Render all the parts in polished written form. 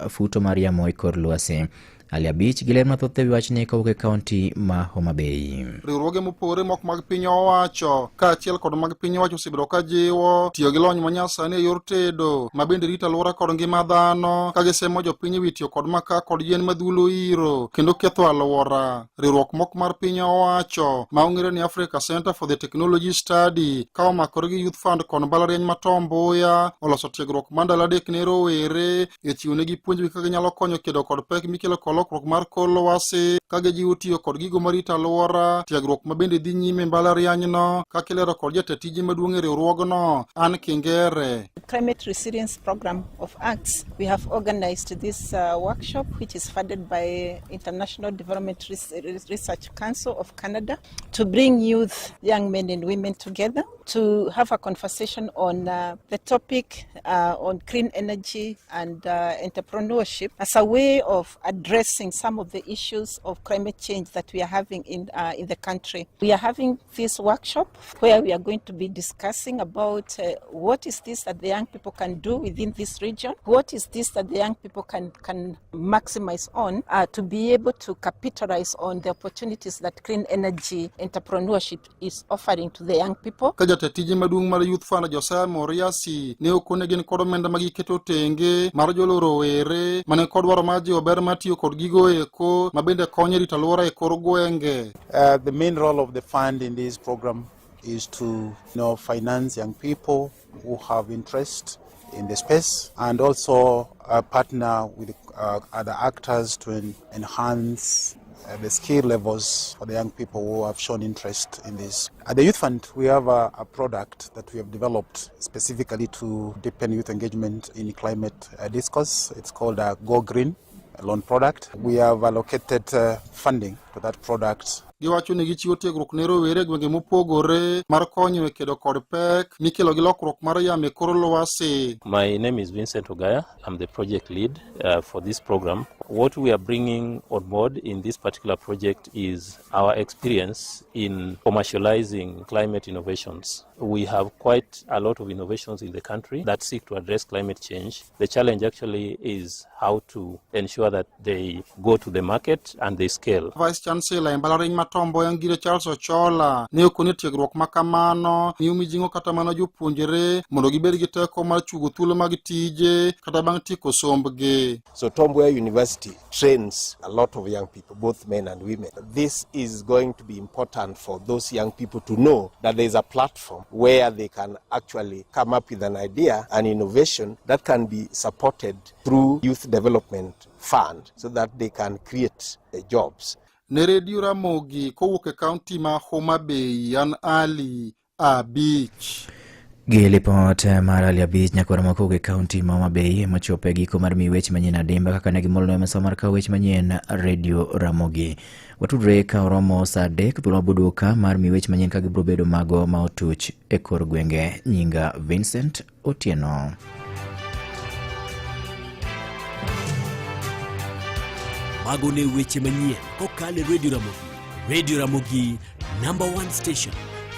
Futo mar yamo e kor lwasi. Ali Abich gi ler mathoth e wi wachni kowuok e kaunti ma Homa Bay. Riwruoge mopogore moko mag piny owacho kaachiel kod mag piny owacho osebedo ka jiwo tiyo gi lony manyasani e yor tedo ma bende rito alwora kod ngima dhano ka gisemo jopiny e wi tiyo kod makaa kod yien madhulo iro kendo ketho alwora. Riwruok moko mar piny owacho ma ong'ere ni Africa Center for the Technology Study ka omakore gi Youth Fund kod mbalariany ma Tom Mboya oloso tiegruok mar ndalo adek ne rowere e chiwo negi puonj kaka ginyalo konyo kedo kod pek mikelo kod lokruok mar kor lwasi ka gijiwo tiyo kod gigo marito alwora. Tiegruok ma bende dhi nyime e mbalarianyno kaka ilero kod jata tije maduong' e riwruogno Ann Kingere. Climate Resilience Program of ACTS, we have organized this workshop, which is funded by International Development Research Council of Canada, to bring youth, young men and women together to have a conversation on the topic on clean energy and entrepreneurship as a way of addressing some of the issues of climate change that we are having in the country. We are having this workshop where we are going to be discussing about what is this that the young people can do within this region, what is this that the young people can maximize on to be able to capitalize on the opportunities that clean energy entrepreneurship is offering to the young people. Ka jatend tije maduong' mar Youth Fund Josiah Moriasi ne okone gin kod omenda ma giketo tenge mar jolo rowere mane kod dwaro mar jiwo ber mar tiyo kod gigo eko ma bende konyo e rito alwora e kor gwenge. The main role of the fund in this program is to finance young people who have interest in the space and also partner with other actors to enhance the skill levels for the young people who have shown interest in this. At the Youth Fund, we have a product that we have developed specifically to deepen youth engagement in climate discourse. It's called a Go Green loan product. We have allocated funding to that product. Giwacho ni gichiwo tiegruok ne rowere e gwenge mopogore mar konyo e kedo kod pek mikelo gi lokruok mar yamo e kor lwasi. My name is Vincent Ogaya. I'm the project lead for this program. What we are bringing on board in this particular project is our experience in commercializing climate innovations. We have quite a lot of innovations in the country that seek to address climate change. The challenge actually is how to ensure that they go to the market and they scale. Vice Chancellor e mbalariany ma Tom Mboya Ngire Charles Ochola ne okone tiegruok ma kamano miyo mijing'o kata mana jopuonjre mondo gibed gi teko mar chugo thuolo mag tije kata bang' tieko sombgi. So Tom Mboya University trains a lot of young people, both men and women. This is going to be important for those young people to know that there is a platform where they can actually come up with an idea, an innovation that can be supported through Youth Development Fund so that they can create jobs. Ne Radio Ramogi kowuok e kaunti ma Homa Bay, an Ali Abich. Gi lipot mar Ali Abich nyakwar moko e kaunti ma Homa Bay mochopo e giko mar miyi weche manyien adimba kaka ne gimolno e mesa mar kawo weche manyien Radio Ramogi. Watudre ka oromo saa 3 thuolo maboduoka mar miyi weche manyien ka gibiro bedo mago ma otuch e kor gwenge. Nyinga Vincent Otieno. Mago ne weche manyien kokalo e Radio Ramogi. Radio Ramogi, number one station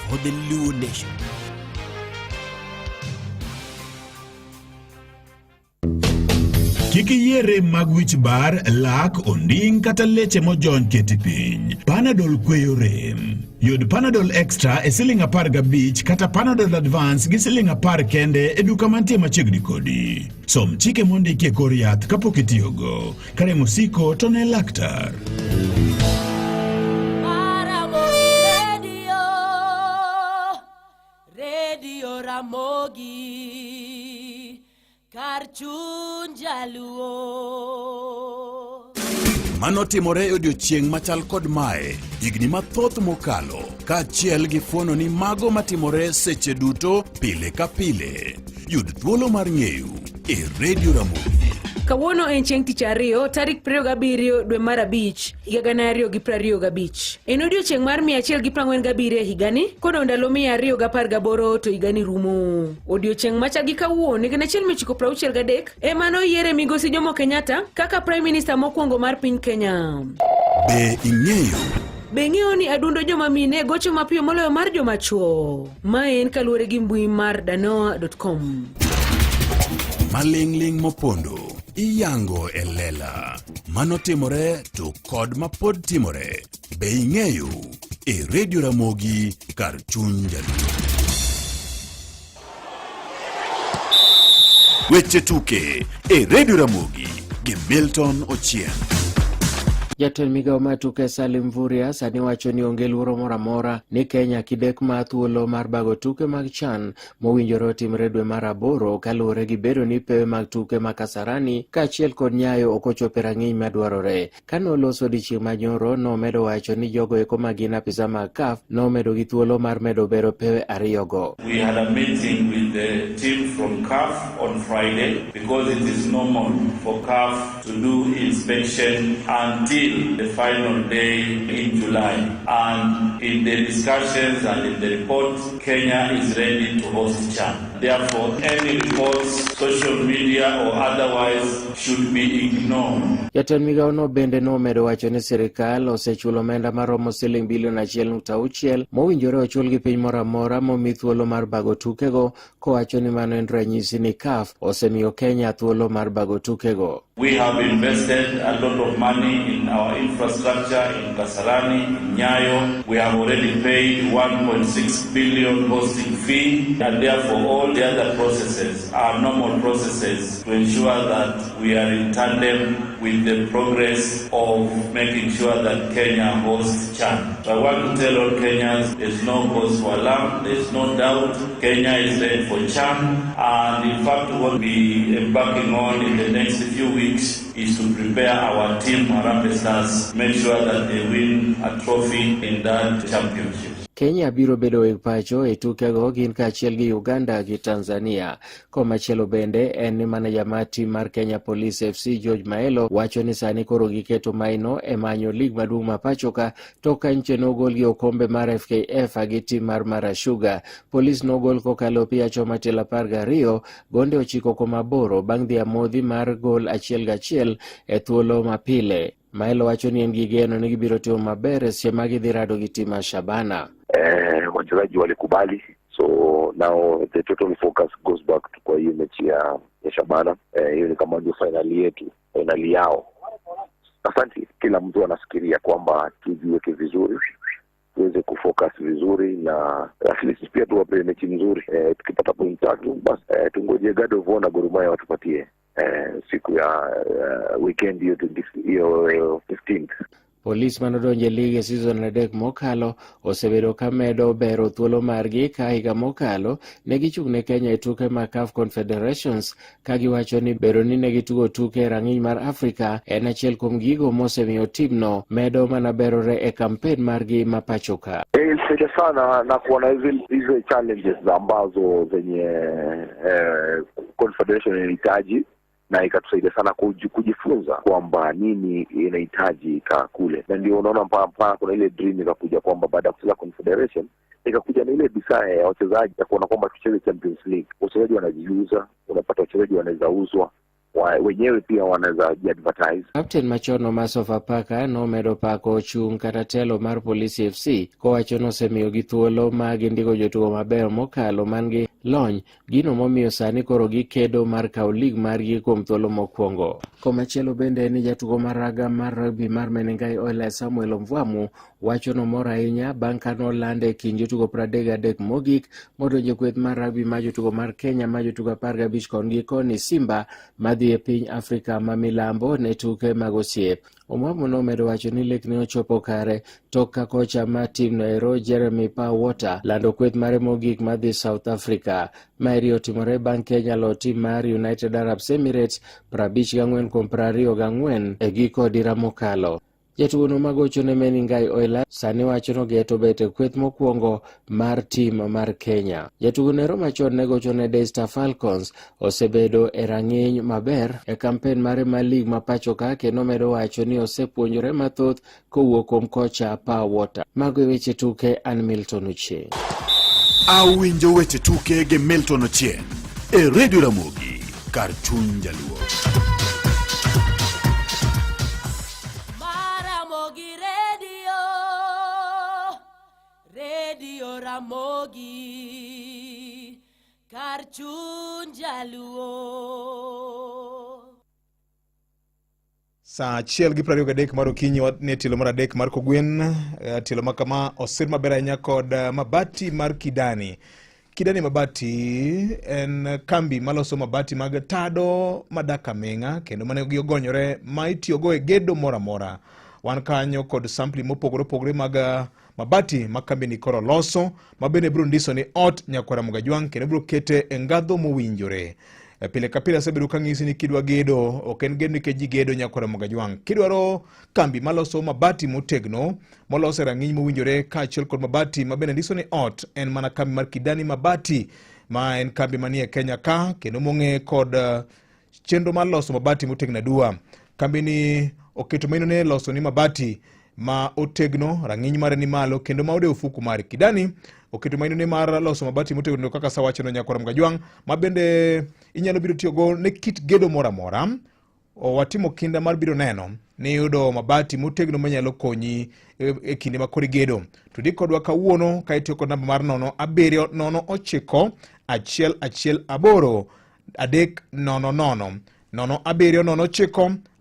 for the Luo Nation. Kik iyie rem mag wich bar, lak, onding' kata leche mojony keti piny. Panadol kweyo rem. Yud Panadol Extra e siling 15 kata Panadol Advance gi siling 10 kende e duka mantie machiegni kodi. Som chike mondiki e kor yath kapok itiyogo. Ka rem osiko to ne laktar. Radio Ramogi kar chuny jaluo. Mano timore e odiechieng' machal kod mae higni mathoth mokalo, kaachiel gi fuono ni mago matimore seche duto pile ka pile. Yud thuolo mar ng'eyo e Radio Ramogi. Kawuono en chieng' tich ariyo tarik 27 dwe mar 5 higa 2025. En odiechieng' mar 147 e higani, kodong' ndalo 218 to higani rumo. Odiechieng' machal gi kawuono higa 1963 ema noyiere migosi Jomo Kenyatta kaka Prime Minister mokwongo mar piny Kenya. Be ing'eyo? Be ing'eyo ni adundo joma mine gocho mapiyo moloyo mar joma chwo? Mae en kaluwore gi mbui mar danoa.com. Maling'ling' mopondo. Iyango e lela. Mano timore to kod mapod timore. Be ing'eyo? E Radio Ramogi kar chuny Jaluo. Weche tuke e Radio Ramogi gi Milton Ochieng. Jatend migao mar tuke Salim Mvurya sani wacho ni onge luoro moro amora ni Kenya kidek ma thuolo mar bago tuke mag CHAN mowinjore otimre dwe mar aboro kaluwore gi bedo ni pewe mag tuke ma Kasarani kaachiel kod Nyayo ok ochopo e rang'iny madwarore. Kane oloso odiechieng' ma nyoro, nomedo wacho ni jogo eko ma gin apisa mag CAF nomedo gi thuolo mar medo bero pewe ariyogo. We had a meeting with the team from CAF on Friday because it is normal for CAF to do inspection until the final day in July. And in the discussions and in the report, Kenya is ready to host CHAN. Therefore, any reports, social media or otherwise, should be ignored. Jatend migawono bende nomedo wacho ni sirikal osechulo omenda maromo siling bilion 1.6 mowinjore ochul gi piny moro amora momi thuolo mar bago tukego kowacho ni mano en ranyisi ni CAF osemiyo Kenya thuolo mar bago tukego. We have invested a lot of money in our infrastructure in Kasarani, in Nyayo. We have already paid 1.6 billion hosting fee, and therefore all the other processes are normal processes to ensure that we are in tandem with the progress of making sure that Kenya hosts CHAN. So I want to tell all Kenyans there's no cause for alarm, there's no doubt Kenya is ready for CHAN, and in fact what we embarking on in the next few weeks is to prepare our team Harambee Stars, make sure that they win a trophy in that championship. Kenya biro bedo weg pacho e tukego gin kaachiel gi Uganda gi Tanzania. Komachielo bende en ni maneja mar tim mar Kenya Police FC George Maelo wacho ni sani koro giketo maino e manyo lig maduong' ma pacho ka tok ka nche nogol gi okombe mar FKF gi tim mar Mara Sugar. Police nogol kokalo piyo achoma tielo 12 gonde 9-8 bang' dhi amodhi mar gol 1-1 e thuolo mapile. Maelo wacho ni en gi geno ni gibiro timo maber e seche ma gidhi rado gi tim mar Shabana. Wachezaji walikubali, so now the total focus goes back to kwa hiyo mechi ya Shabana. Hiyo ni kama ndio finali yetu, finali yao. Asante, kila mtu anafikiria kwamba tujiweke vizuri, tuweze kufocus vizuri na at least pia tuwape mechi nzuri. Tukipata point 3 basi tungoje God of War na Gor Mahia watupatie siku ya weekend hiyo hiyo 15th. Polis manodonjo e lig e season 3 mokalo osebedo ka medo bero thuolo margi ka higa mokalo ne gichung' ne Kenya e tuke mag CAF Confederations ka giwacho ni bedo ni ne gitugo tuke e rang'iny mar Afrika en achiel kuom gigo mosemiyo timno medo mana berore e kampen margi ma pacho ka. Ilisaidia sana na kuona hizi challenges ambazo zenye Confederation inahitaji, na ikatusaidia sana kujifunza kwamba nini inahitajika kule, na ndio unaona mpaka kuna ile dream ikakuja kwamba baada ya kucheza Confederation ikakuja na ile desire ya wachezaji ya kuona kwamba tucheze Champions League. Wachezaji wanajiuza, unapata wachezaji wanaweza uzwa, wenyewe pia wanaweza jiadvertise. Captain machono mar Sofapaka nomedo pako chung' kata telo mar Police FC kowacho nosemiyogi thuolo ma gindiko jotugo mabeyo mokalo man gi lony, gino momiyo sani koro gikedo mar kawo lig margi kuom thuolo mokwongo. Komachielo bende ni jatugo mar raga mar rugby mar Menengai Oilers Samuel Omvwamu wacho nomor ahinya bang' ka nolande e kind jotugo 33 mogik modonjo e kweth mar rugby mar jotugo mar Kenya ma jotugo 15 koni gi koni Simba madhi e piny Afrika ma milambo ne tuke mag osiep. Omwamu nomedo wacho ni lek ne ochopo kare tok ka kocha mar tim no ero Jeremy Powwater lando kweth mare mogik madhi South Africa. Maeri otimore bang' Kenya lo tim mar United Arab Emirates 54-24 e giko odira mokalo. Jatugono magocho ne Menengai Oilers sani wacho nogeto bet e kweth mokwongo mar tim mar Kenya. Jatugo nero machon ne gocho ne Daystar Falcons osebedo e rang'iny maber e kampen mare mar lig ma pacho ka kendo medo wacho ni osepuonjore mathoth kowuok kuom kocha Powwater. Mago e weche tuke, an Milton Ochieng. Awinjo weche tuke gi Milton Ochieng e Radio Ramogi kar chuny Jaluo. Ramogi Radio, Radio Ramogi, kar chuny Jaluo. Saa 1:23 mar okinyi ne tielo mar adek mar kogwen. Tielo ma kama osir maber ahinya kod mabati mar Kidani. Kidani Mabati en kambi maloso mabati mag tado madak aming'a kendo mane giogonyore ma itiyogo e gedo moro amora. Wan kanyo kod sampli mopogore opogore mag mabati ma kambi ni koro loso ma bende biro ndiso ni ot nyakwara Mugajwang' kendo biro kete e ngadho mowinjore. Pile ka pile asebedo kang'isi ni kidwa gedo ok en gedo nikech ji gedo nyakwara Mugajwang'. Kidwaro kambi maloso mabati motegno molos e rang'iny mowinjore kaachiel kod mabati ma bende ndiso ni ot en mana kambi mar Kidani Mabati ma en kambi manie Kenya ka kendo mong'e kod chenro mar loso mabati motegno aduwa. Kambi ni oketo maino ne loso ni mabati ma otegno, rang'iny mare ni malo kendo ma odewo ofuku mare. Kidani oketo maino ne mar loso mabati motegno kaka sawachono nyakwara Mgajwang' ma bende inyalo biro tiyogo ne kit gedo moro amora. Watimo kinda mar biro neno ni iyudo mabati motegno manyalo konyi e kinde ma koro igedo. To di kodwa kawuono ka itiyo kod namba mar 0 7 0 9 1 1 8 3 0 0 0 7 0 9 1 1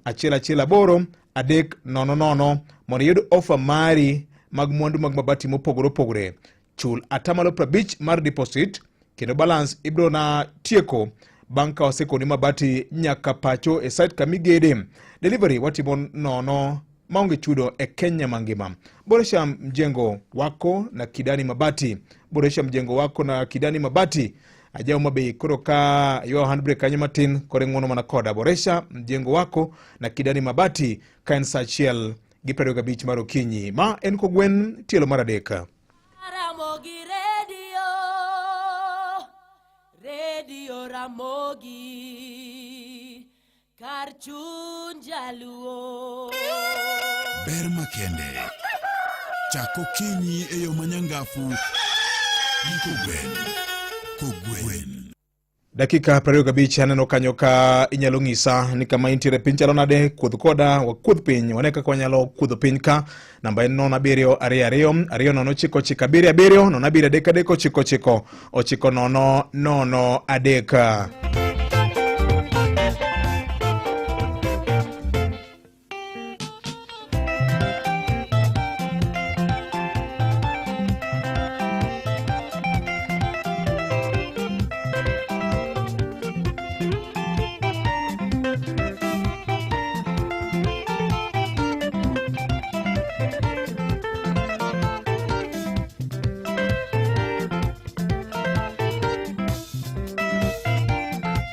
8 3 0 0 mondo iyud ofa mari mag mwandu mag mabati mopogore opogore. Chul 50% mar deposit kendo balance ibiro na tieko bang' ka wasekoni mabati nyaka pacho e site kamigede. Delivery watimo nono maonge chudo e Kenya mangima. Boresha mjengo wako na Kidani Mabati. Boresha mjengo wako na Kidani Mabati. Ajaw mabe koro ka ywa handbrake kanyo matin koro ing'uono mana koda. Boresha mjengo wako na Kidani Mabati ka en saa 1:25 mar okinyi. Ma en kogwen tielo mar adek. Ramogi Radio, Radio Ramogi, kar chuny jaluo. Ber makende. Chak okinyi e yo manyangafu gi kogwen. Kogwen. Dakika 25 aneno kanyo ka inyalo ng'isa ni kama intiere piny chalo nade, kuodh koda, wakuodh piny, wane kaka wanyalo kuodho piny ka. Namba en 0 7 2 2 2 0 9 9 7 7 0 7 3 3 9 9 9 0 0 3.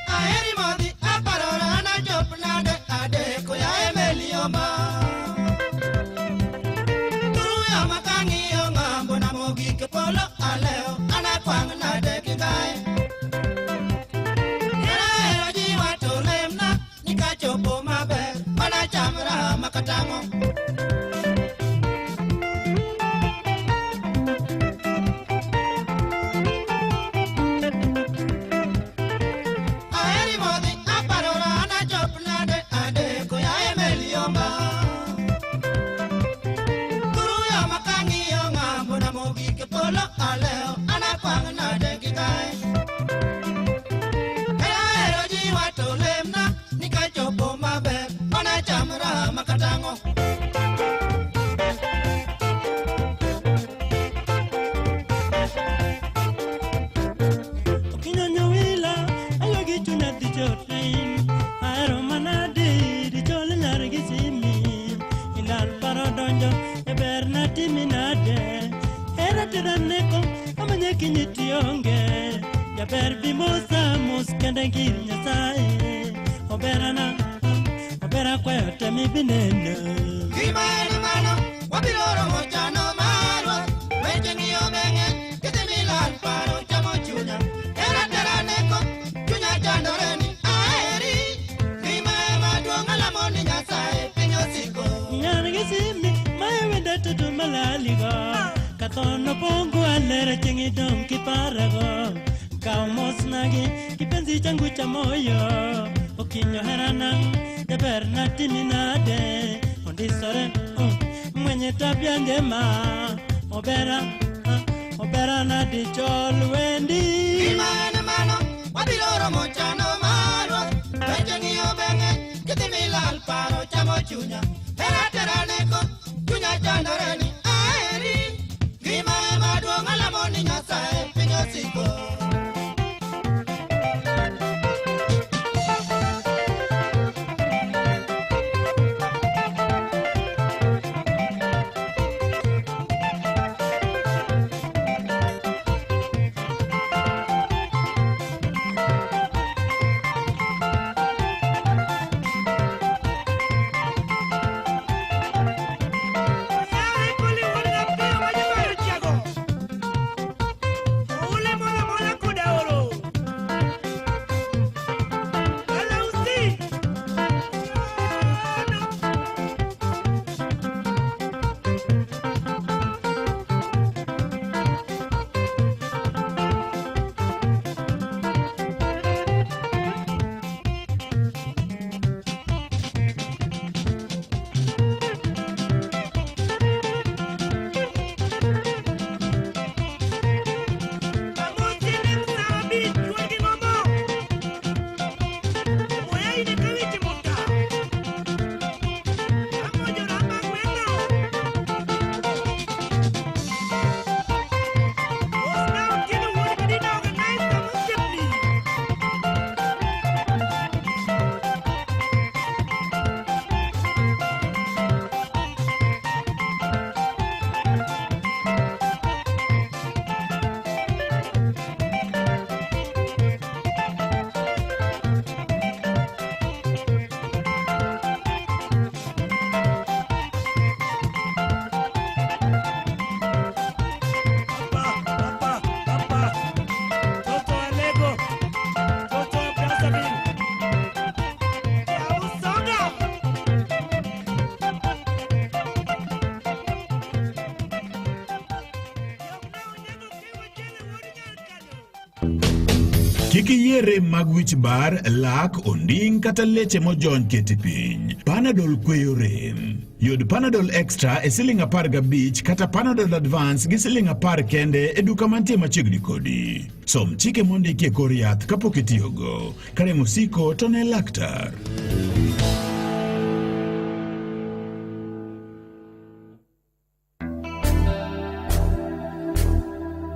Aheri modhi aparora nachop nade adeko ya Emeli oma. Turuya makang'iyo ng'ambo na mogik e polo alewo anakwang' nade gi kae. Hera hero jiwa to lemna ni kachopo maber manacham raha makatang'o. Aheri modhi aparora anachop nade adeko ya Emeli oma. Turuya makang'iyo ng'ambo na mogik e polo alewo anakwang' nade gi kae. Hera hero jiwa to lemna ni kachopo maber manacham raha makatang'o. Okinyonyo wila ayogi chunya dhi jotin ahero manadi dichol nyar gi simi ilal paro donjo e ber natimi nade hera tera neko amanye kinyi tionge jaber bi mosa mos kende gir Nyasaye oberana obera kwayo temi bineno Gima en mano wabiro romo chano marwa weche ng'iyo beng'e kidhi milal paro chamo chunya hera tera neko chunya chandore ni aheri gima ema duong' alamo ni Nyasaye piny osiko. Nyar gi simi mae wenda tutu malaligo kathono pongo alera chieng' idong' kiparago kaw mos nagi kipenzi changu cha moyo okinyo herana jaber natimi nade ondisore mwenye tabia njema obera obera nadichol wendi Gima en mano wabiro romo chano marwa weche ng'iyo beng'e kidhi milal paro chamo chunya Hera tera neko chunya chandore ni aheri Ngima ema duong' alamo ni Nyasaye piny osiko. Kik iyie rem mag wich bar, lak, onding' kata leche mojony keti piny. Panadol kweyo rem. Yud Panadol Extra e siling 15 kata Panadol Advance gi siling 10 kende e duka mantie machiegni kodi. Som chike mondiki e kor yath kapok itiyogo. Ka rem osiko to ne laktar.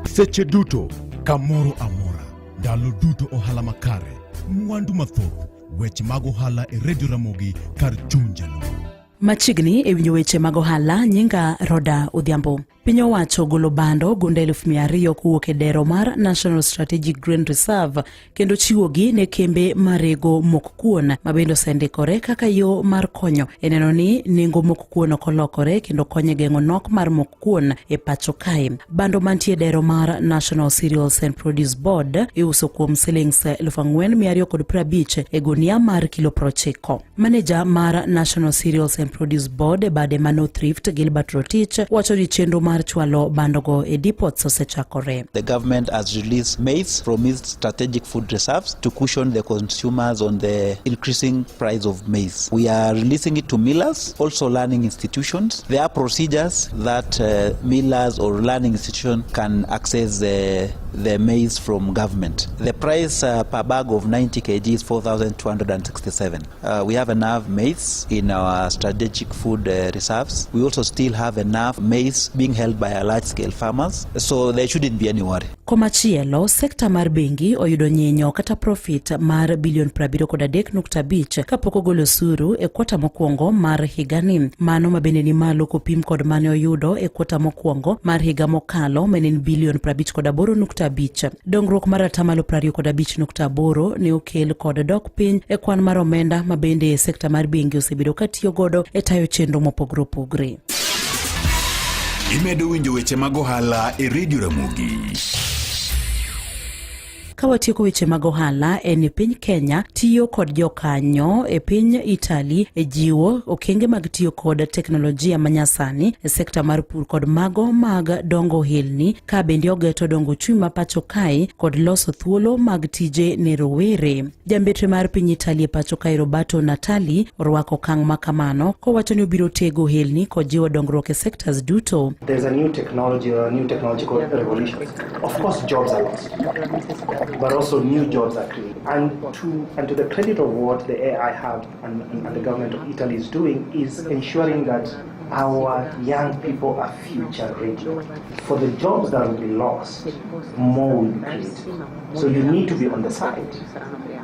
Seche duto, kamoro amora, ndalo duto ohala makare, mwandu mathoth, weche mag ohala e Radio Ramogi kar chuny jaluo. Machiegni e winjo weche mag ohala, nyinga Roda Odhiambo. Piny owacho ogolo bando gunde 200,000 kowuok e dero mar National Strategic Grain Reserve kendo chiwogi ne kembe marego mok kuon ma bende osendikore kaka yo mar konyo e neno ni nengo mok kuon ok olokore kendo konyo e geng'o nok mar mok kuon e pacho kae. Bando mantie e dero mar National Cereals and Produce Board iuso kuom silings 4,250 e gunia mar kilo 90. Maneja mar National Cereals and Produce Board e bade ma North Rift Gilbert Rotich wacho ni chenro mar chwalo bandogo e depots osechakore. The government has released maize from its strategic food reserves to cushion the consumers on the increasing price of maize. We are releasing it to millers, also learning institutions. There are procedures that millers or learning institutions can access the maize from government. The price per bag of 90 kg is 4,267. We have enough maize in our strategic food reserves. We also still have enough maize being held by our large-scale farmers, so there shouldn't be any worry. Komachielo, sekta mar bengi oyudo nyinyo kata profit mar bilion 73.5 kapok ogolo osuru e kwata mokwongo mar higani. Mano mabende ni malo kopim kod mane oyudo e kwata mokwongo mar higa mokalo mane en bilion 58.5. Dongruok mar atamalo 25.8 ne okel kod dok piny e kwan mar omenda ma bende sekta mar bengi osebedo katiyo godo e tayo chenro mopogore opogore. Imedo winjo weche mag ohala e Radio Ramogi. Ka watieko weche mag ohala en ni piny Kenya tiyo kod jokanyo e piny Italy e jiwo okenge mag tiyo kod teknolojia manyasani e sekta mar pur kod mago mag dongo ohelni ka bende ogeto dongo uchumi ma pacho kae kod loso thuolo mag tije ne rowere. Jambetre mar piny Italy e pacho kae Roberto Natali orwako okang' ma kamano kowacho ni obiro tego ohelni kod jiwo dongruok e sectors duto. There's a new technology or a new technological revolution. Of course, jobs are lost. but also new jobs are created. And to the credit of what the AI Hub and the government of Italy is doing is ensuring that our young people are future ready. For the jobs that will be lost, more will be created. So you need to be on the side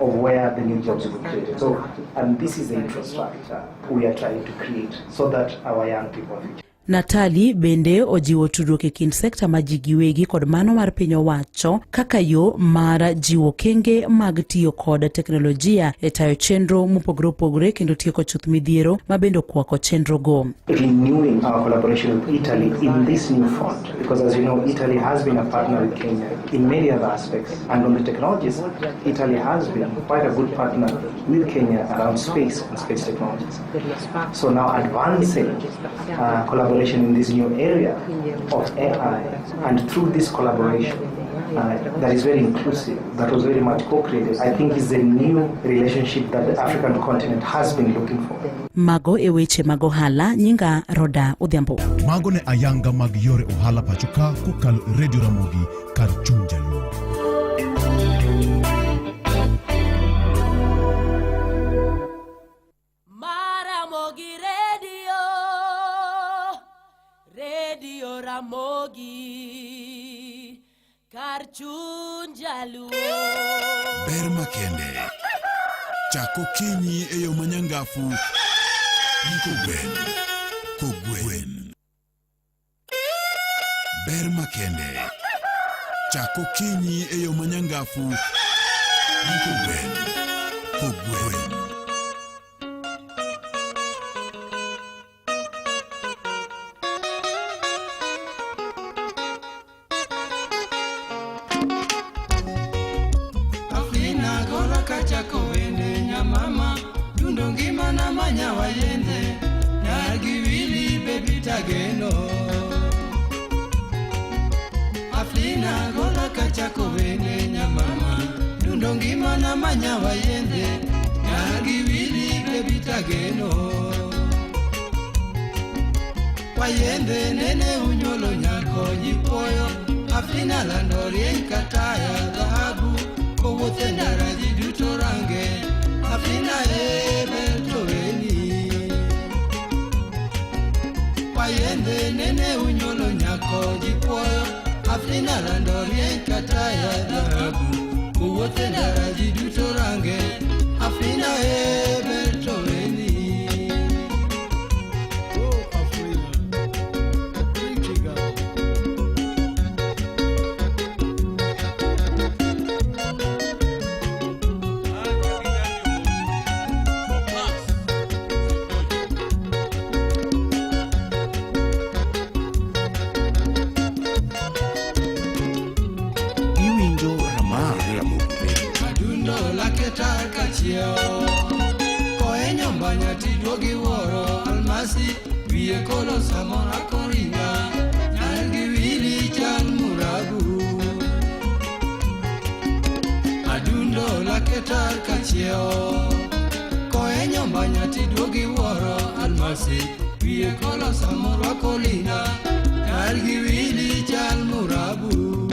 of where the new jobs will be created. So, and this is the infrastructure we are trying to create so that our young people are future. Natali bende ojiwo tudruok e kind sekta ma ji giwegi kod mano mar piny owacho kaka yo mar jiwo okenge mag tiyo kod teknolojia e tayo chenro mopogore opogore kendo tieko chuth midhiero ma bende okwako chenrogo. Renewing our collaboration with Italy in this new front, because as you know, Italy has been a partner with Kenya in many other aspects, and on the technologies, Italy has been quite a good partner with Kenya around space and space technologies. So now advancing collaboration in this new area of AI, and through this collaboration that is very inclusive, that was very much co-created, I think is a new relationship that the African continent has been looking for. Mago e weche mag ohala, nyinga Roda Odhiambo. Mago ne ayanga mag yore ohala pacho ka kokalo e Radio Ramogi kar chuny Jaluo. Maramogi Radio, Radio Ramogi, kar chuny Jaluo. Ber makende. Chak okinyi e yo manyangafu gi kogwen. Kogwen. Ber makende. Chak okinyi e yo manyangafu gi kogwen. Kogwen. Afrina gola kachako wende nyamama dundo ngima na manya wayende nyargi wili bebi tageno. Afrina gola kachako wende nyamama dundo ngima na manya wayende nyargi wili bebi tageno. Wayende nene unyolo nyako jipoyo Afrina lando rieny kataya dhahabu kowuothe ndara ji duto range Afrina e ber to weni. Wayende nene unyolo nyako jipoyo Afrina lando rieny kataya dhahabu kowuothe ndara ji duto range Afrina e ber to weni. Oh Afrina, a pretty girl. Iwinjo Ramar Ramogi Radio. Adundo lake tar kachiewo koenyo mbanya tiduogi wuoro almasi wiye kolo samora koringa nyar gi wili chal murabu. Adundo lake tar kachiewo koenyo mbanya tiduogi wuoro almasi wiye kolo samora koringa nyar gi wili chal murabu.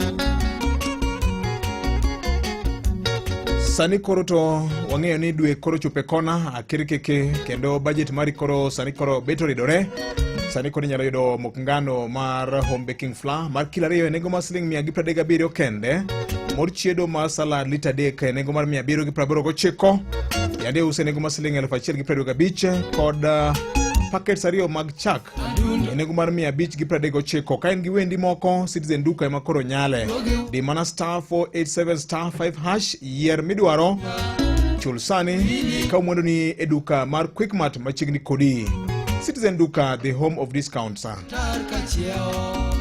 Sani koro to wang'eyo ni dwe koro chopo e kona akirkeke kendo budget mari koro sani koro bet oridore. Sani koro inyalo yudo mok ngano mar home baking flour mar kilo 2 e nengo mar siling 137 kende. Mor chiedo mar salad lita 3 e nengo mar 789. Yande use e nengo mar siling 1025 kod packets 2 mag chak e nengo mar 539. Ka in gi wendi moko, Citizen Duka ema koro nyale. Di mana star 487 star 5 hash yier midwaro. Chul sani ikaw mwandu ni e duka mar Quickmart machiegni kodi. Citizen Duka, the home of discounts. Tar kachiewo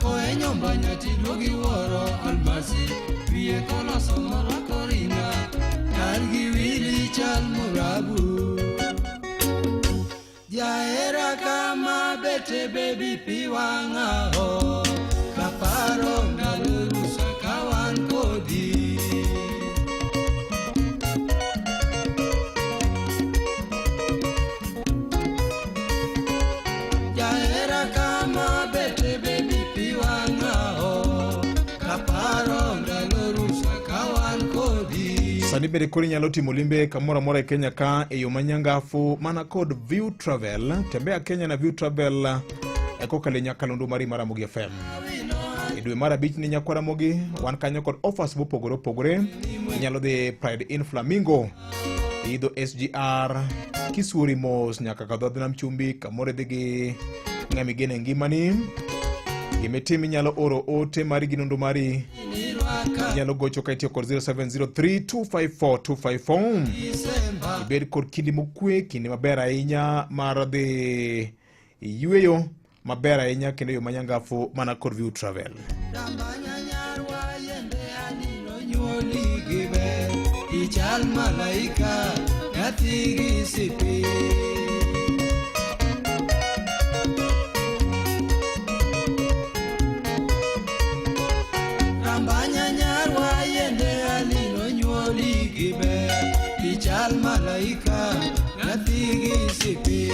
koenyo mbanya tiduogi wuoro almasi wiye koloso moro koringa nyar gi wili chal murabu. Jahera kama bete bebi pi wang'a o kaparo ndalo rusa ka wan kodi. Jahera kama bete bebi pi wang'a o kaparo ndalo rusa ka bende koro inyalo timo limbe kamoro amora e Kenya ka e yo manyangafu mana kod View Travel. Tembea Kenya na View Travel e kokalo e nyakalondo mari mar Ramogi FM. E dwe mar abich ni nyakwa Ramogi wan kanyo kod offers mopogore opogore. Inyalo dhi Pride in Flamingo, idho SGR, kisuori mos nyaka ka dhodh nam chumbi kamoro idhi gi ng'ama igeno e ngimani. Gimitim inyalo oro ote mari gi nonro mari inyalo gocho ka itiyo kod 0703254254 ibed kod kinde mokwe kinde maber ahinya mar dhi yueyo maber ahinya kendo yo manyangafu mana kod View Travel. Ichal malaika nyathi gi sipi. Rambanya nyarwa yende alino nyuoli gi ber ichal malaika nyathi gi sipi.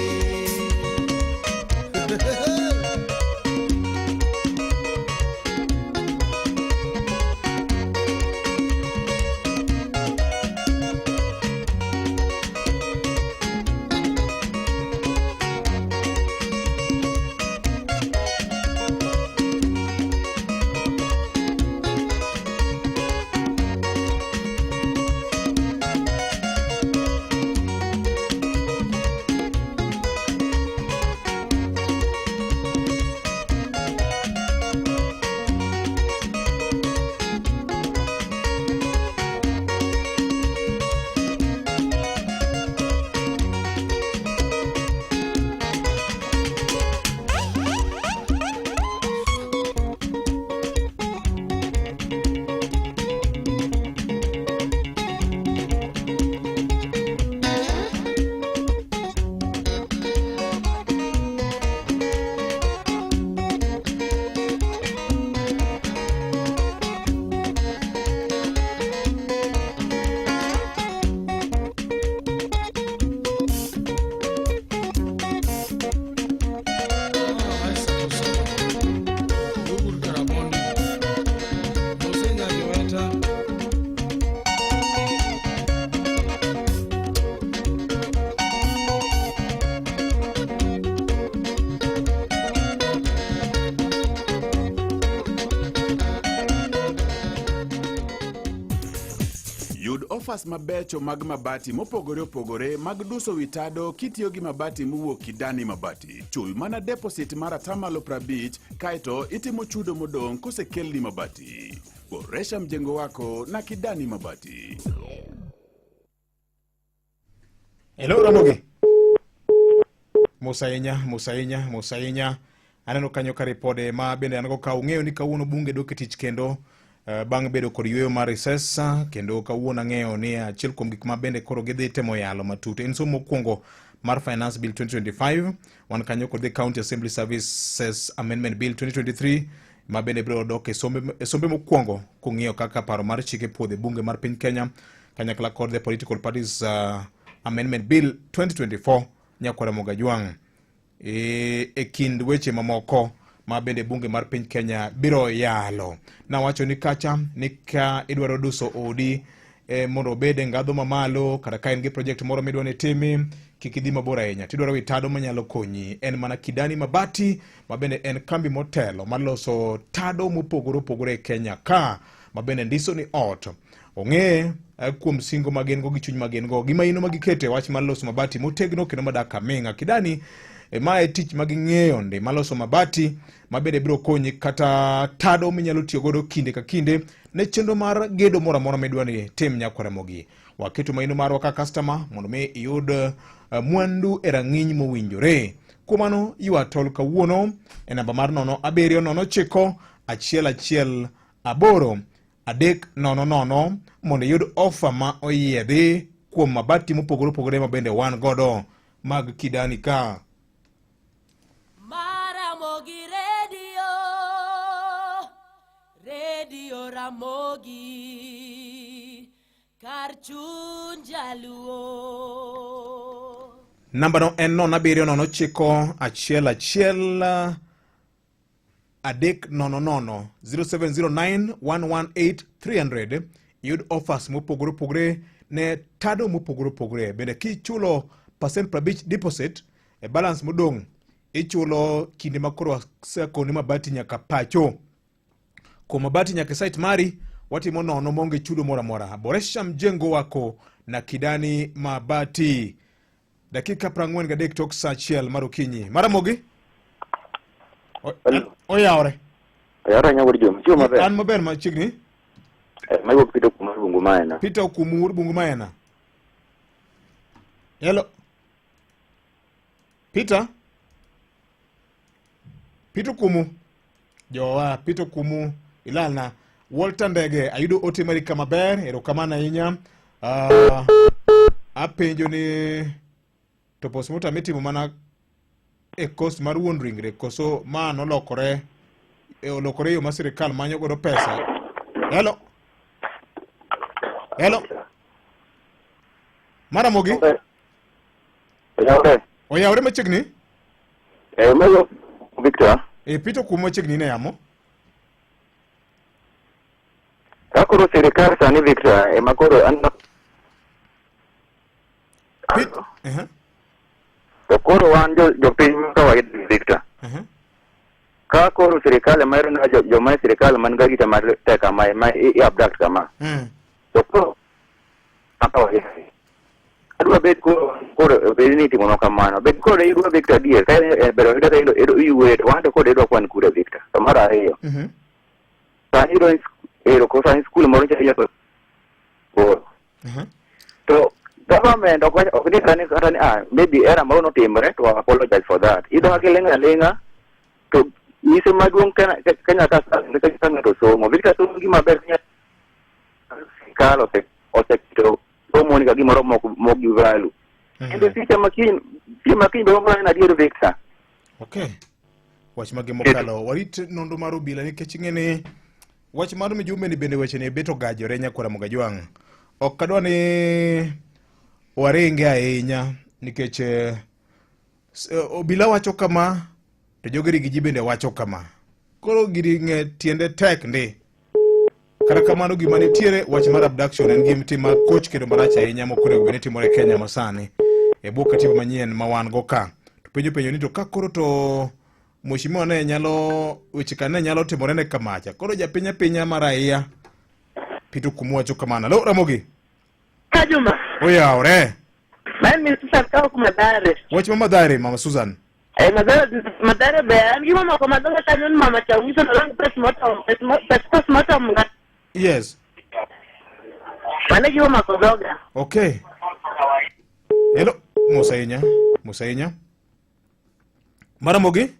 Yud offers mabecho mag mabati mopogore opogore mag duso wi tado kitiyo gi mabati mowuok Kidani Mabati. Chul mana deposit mar atamalo 50 kaeto itimo chudo modong' kosekelni mabati. Boresha mjengo wako na Kidani Mabati. Hello Ramogi. Mos ahinya, mos ahinya, mos ahinya. Aneno kanyo ka ripode ma bende an go ka ung'eyo ni kawuono bunge dok e tich kendo bang' bedo kod yueyo mar recess kendo kawuono ang'eyo ni achiel kuom gik ma bende koro gidhi temo yalo matut en somo mokwongo mar Finance Bill 2025 wan kanyo kod the County Assembly Services Amendment Bill 2023 ma bende biro dok e sombe mokwongo kung'iyo kaka paro mar chike puodho e bunge mar piny Kenya kanyakla kod the Political Parties Amendment Bill 2024 nyakwara Mogajwang' e kind weche mamoko ma bende bunge mar piny Kenya biro yalo. Nawacho ni kacha ni ka idwaro duso odi mondo obed e ngadho mamalo kata ka in gi project moro midwa ni timi kik idhi mabor ahinya tidwaro wi tado manyalo konyi en mana Kidani Mabati ma bende en kambi motelo mar loso tado mopogore opogore e Kenya ka ma bende ndiso ni ot ong'e kuom singo ma gin go gi chuny ma gin go gi maino ma giketo e wach mar loso mabati motegno kendo madak aming'a. Kidani ma e tich ma ging'eyo ndi mar loso mabati ma bende biro konyi kata tado minyalo tiyo godo kinde ka kinde ne chenro mar gedo moro amora midwa ni tim nyakwara Ramogi. Waketo maino marwa ka customer mondo mi iyud mwandu e rang'iny mowinjore. Kuom mano ywa tol kawuono e namba mar 0 7 0 9 1 1 8 3 0 0 mondo iyud ofa ma oyiedhi kuom mabati mopogore opogore ma bende wan godo mag Kidani ka. Maramogi Radio, Radio Ramogi, kar chuny jaluo. Namba no en 0 7 0 9 1 1 3 0 0 0709 118 300 iyud offers mopogore opogore ne tado mopogore opogore. Bende kichulo pasent 50 deposit e balance modong' ichulo kinde ma koro wasekoni mabati nyaka pacho. Kuom mabati nyaka e site mari watimo nono maonge chudo moro amora. Boresha mjengo wako na Kidani Mabati. Dakika 43 tok saa 1 mar okinyi. Maramogi? Oyawore. Oyawore nyawuod Juma. Chiwo maber. An maber machiegni. Mawuok Peter Okumu Bungu Maena. Peter Okumu wuod Bungu Maena. Hello. Peter? Peter Okumu. Jowa, Peter Okumu ilalna. Walter Ndege, ayudo ote mari kama ber, erokamano ahinya. Apenjo ni to postmortem itimo mana e cost mar wuon ringre koso ma nolokore olokore yo ma sirikal manyo godo pesa. Hello. Hello. Maramogi. Oyawore. Oyawore machiegni? Mago Victor. Peter kuom machiegni ne yamo. Ka koro sirikal sani Victor ema koro an To koro wan jopiny ma kawaida Victor. Ka koro sirikal ema ero joma e sirikal man gi arita mar tek kama ema i abduct kama. To koro kawaida. Adwa bet koro bed ni itimonwa kamano. Bed koro idwa Victor adier. Ka ber oyuda ka iyueyo to wan to koro idwa kwan kura Victor. To mar ariyo. Sani iyudo ni ero koro sani skul moro nyicha iloso koro. To government ok ni kata ni maybe error moro notimore to apologize for that. Iyudo ka giling' aling'a to nyise maduong' Kenya ka ka ng'ato somo. Victor somo gima ber Kenya sirikal oseketo somo ni ka gimoro mok gi value. Kendo future makiny be en adier Victor. Okay. Wach mage mokalo warit nonro mar obila nikech ing'e ni wach mar Mjumbe ni bende weche ni bet ogajore nyakwara Mogajwang'. Ok adwa ni waringe ahinya nikech obila wacho kama to joge Rigiji bende wacho kama. Koro giri ng'e tiende tek ndi. Kata kamano gima nitiere wach mar abduction en gima tim makoch kendo marach ahinya mok onego bed ni timore e Kenya masani e bwo katiba manyien ma wan go ka. To penjo ni to ka koro to mheshimiwa ne nyalo weche ka ne nyalo timore ne kamacha. Koro japiny apinya ma raia Peter Okumu wacho kamano. Alo Ramogi. Kajuma. Oyawore. Man Miss Susan ka ok Mathare. Wach ma Mathare Mama Susan. Mathare be an gi mamoko madongo kanyo ni mama cha nyiso ni olang pes motomo pes motomo ga. Yes. Mano gima omako dhoga. Okay. Hello, mos ahinya, mos ahinya. Maramogi?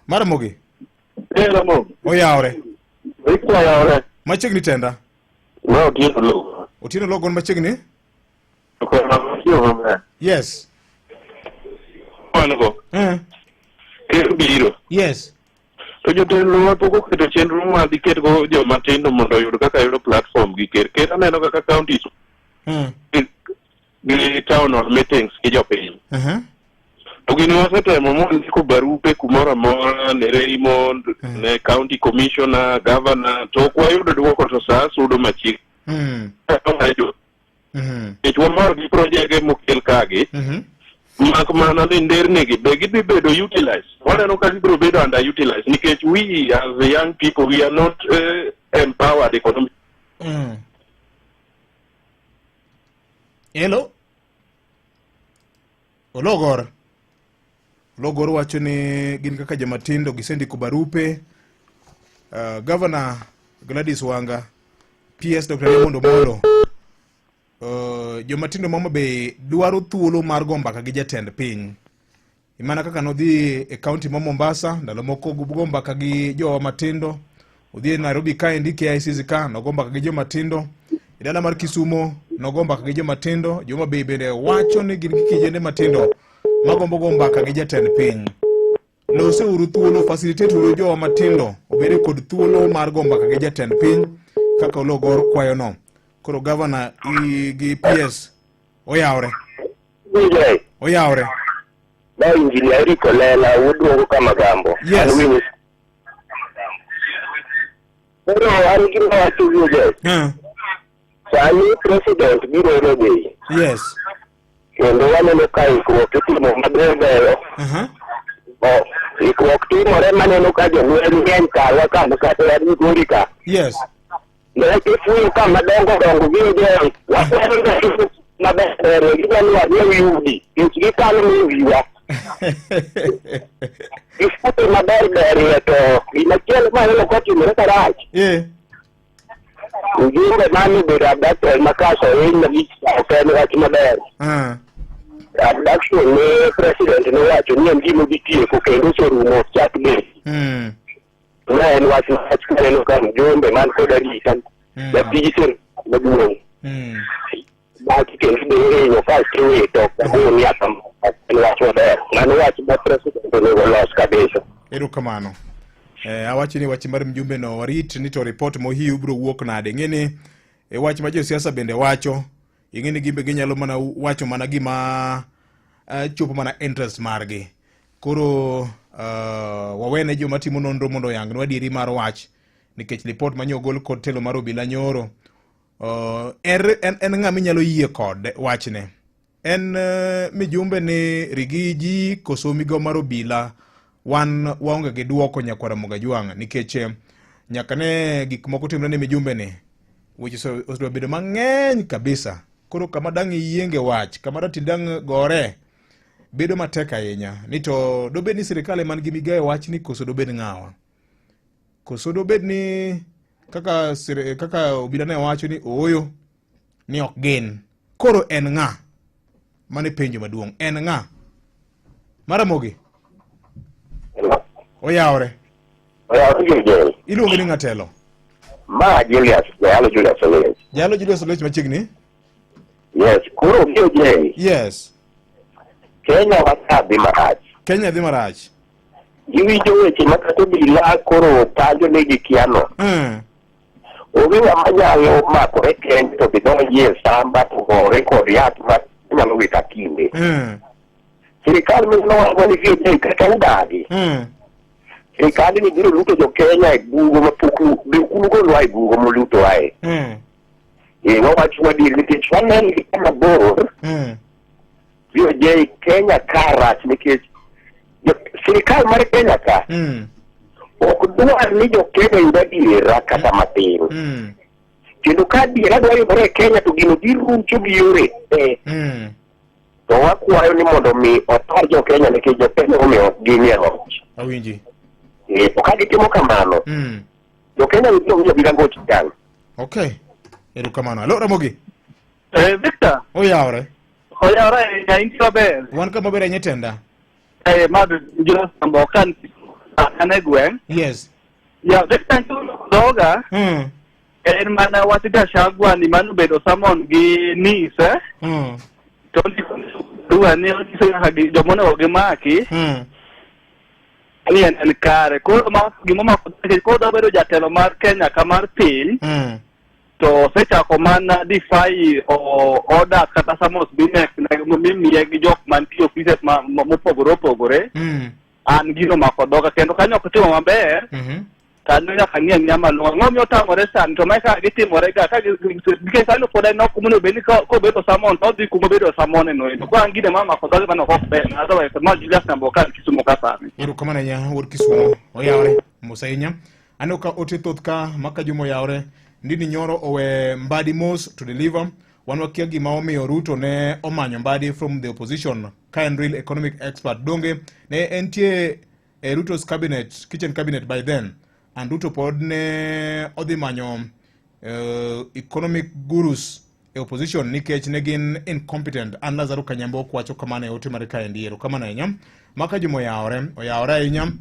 Maramogi? Ramogi. Oyawore. Victor oyawore. Machiegni tenda. Ma Otieno Logo. Otieno Logo on machiegni? Yes. Wan go. Ker biro. Yes. To jotelo ma pok oketo chenro ma diketgo joma tindo mondo oyud kaka yudo platform gi ker. Ker aneno kaka counties gi town hall meetings gi jopiny. To gini wasetemo mondiko barupe kumoro amora ne Raymond, ne county commissioner, governor, to ok wayudo dwoko to saa sudo machiegni. Nikech wamor gi projege mokel kagi, mak mana ni nderni gi be gidhi bedo utilized. Waneno ka gibiro bedo underutilized nikech we as young people we are not empowered economically. Hello. Ologor. Ologor wacho ni gin kaka jomatindo gisendiko barupe. Governor Gladys Wanga, PS Dr. Raymond Omolo. Jomatindo ma Homa Bay dwaro thuolo mar go mbaka gi jatend piny. Mana kaka nodhi e kaunti ma Mombasa, ndalo moko go mbaka gi jowa matindo. Odhi e Nairobi kaendi KICC ka nogo mbaka gi joma tindo. E dala mar Kisumo nogo mbaka gi joma tindo. Joma Bay bende wacho ni gin gi kijende matindo magombo go mbaka gi jatend piny. Lose uru thuolo, facilitate uru jowa matindo obed kod thuolo mar go mbaka gi jatend piny kaka Ologor kwayo no. Koro governor gi PS oyawre. Oyawre. Ma Engineer Eric Olela wuod Duongo Kamagambo. Yes. Koro an gima wacho wuoje. Sani president biro Homa Bay. Yes. Kendo waneno ka ikruok itimo maber beyo. Oh, ikruok timore maneno ka jolweny ng'eny karwa ka kata wan Migori ka. Yes. Ne gifuyo ka madongo dongo gin jo wakwero ni maber ber gidwa ni wadhi yudi nikech gikalo mi wiwa. Gifuyo maber ber to gimachielo maneno kotimore karach. Yeah. Ujumbe mane obedo abducted ma kaso oiny malich ok en wach maber. Abduction ne president nowacho ni en gima odhi tieko kendo oserumo chak bed. Ma en wach marach kaneno ka mjumbe man kod arita jatij sirkal maduong' maki kendo be ihinyo kasto iwito ok nyaka en wach maber. Mano wach ma president onego los kabisa. Erokamano. Eh, awacho ni wach mar mjumbe no warit ni to report mohiu biro wuok nade. Ing'e ni e wach ma josiasa bende wacho, ing'e ni gimbe ginyalo mana wacho mana gima chopo mana interest margi. Koro wawene joma timo nonro mondo oyangnwa adieri mar wach nikech report manyo ogol kod telo mar obila nyoro en ng'ama inyalo yie kod wachne. En mijumbe ni Rigiji koso migawo mar obila wan waonge gi duoko nyakwara Mogajwang' nikech nyaka ne gik moko timre ne mijumbe ni weche osebedo mang'eny kabisa. Koro kama dang' iyienge wach, kama dang' gore bedo matek ahinya ni to dobed ni sirikal ema nigi migawo e wachni koso dobed ng'awa? Koso dobed ni kaka obila ne wacho ni ooyo ni ok gin. Koro en ng'a? Mano e penjo maduong'. En ng'a? Maramogi. Oyawre. Oyawre. Iluongo ni ng'atelo? Ma Julius, Jayalo Julius Olech. Jayalo Julius Olech machiegni? Yes, koro BOJ. Yes. Kenya waka dhi marach. Kenya dhi marach. Giwinjo weche ma kata obila koro panjo ni gikiano. Onge ng'ama nyalo makore kende to dhi donji e samba to gore kod yath ma nyalo wito akinde. Sirikal minowago ni VOJ kata udagi. Sirikal ni biro luto jo Kenya e bugo ma pok be ok unugolwa e bugo molutowae. Wawacho adier nikech waneno gi kama bor VOJ Kenya ka rach nikech sirikal mar Kenya ka ok dwar ni jo Kenya yud adiera kata matin. Kendo ka adiera dwa yudore e Kenya to gino girucho gi yore te. To wakwayo ni mondo mi otar jo Kenya nikech jo Kenya omiyo ok ginie loch. Awinji. To ka gitimo kamano, jo Kenya biro winjo gi rangoch gang. Okay. Erokamano. Alo Ramogi. Victor. Oyawre. Oyawre ahinya, in maber. Wan kama ber ahinya tenda. Ma Julius Samboka an e gweng'. Yes. Ya Victor dhoga. En mana wach Gachagua ni mano bedo summon gi Nice. To ndiko barua ni onyiso kaka joma onego gimaki. Ni en kare. Koro ma gima omako nikech koro dwa bedo jatelo mar Kenya ka mar piny. To osechako mana defy orders kata summons mimiye gi jok mantie offices mopogore opogore. An gino omako dhoga kendo kanyo ok otimo maber. Kanyo nyaka ng'i ang'iya malong'o. Ang'o miyo otamore sani to mae kaka gitimore ga nikech sani pod en ok onego bed ni kobedo summon to odhi kuma obedo summon no endo. Koro an gine ma omako dhoga mano ok ber. Otherwise ma Julius Nyamboka an Kisumu ka sani. Erokamano ahinya wuod Kisumu. Oyawre mos ahinya. Aneno ka ote thoth ka maka Juma oyawre. Ndini nyoro owe Mbadi mos to deliver. Wan wakia gima omiyo Ruto ne omanyo Mbadi from the opposition ka en real economic expert. Donge ne entie e Ruto's cabinet, kitchen cabinet by then. And Ruto pod ne odhi manyo economic gurus e opposition nikech ne gin incompetent. An Lazaro Kanyambo wacho kamano e ote mare kaendi. Erokamano ahinya. Maka Juma oyawre, oyawre ahinya.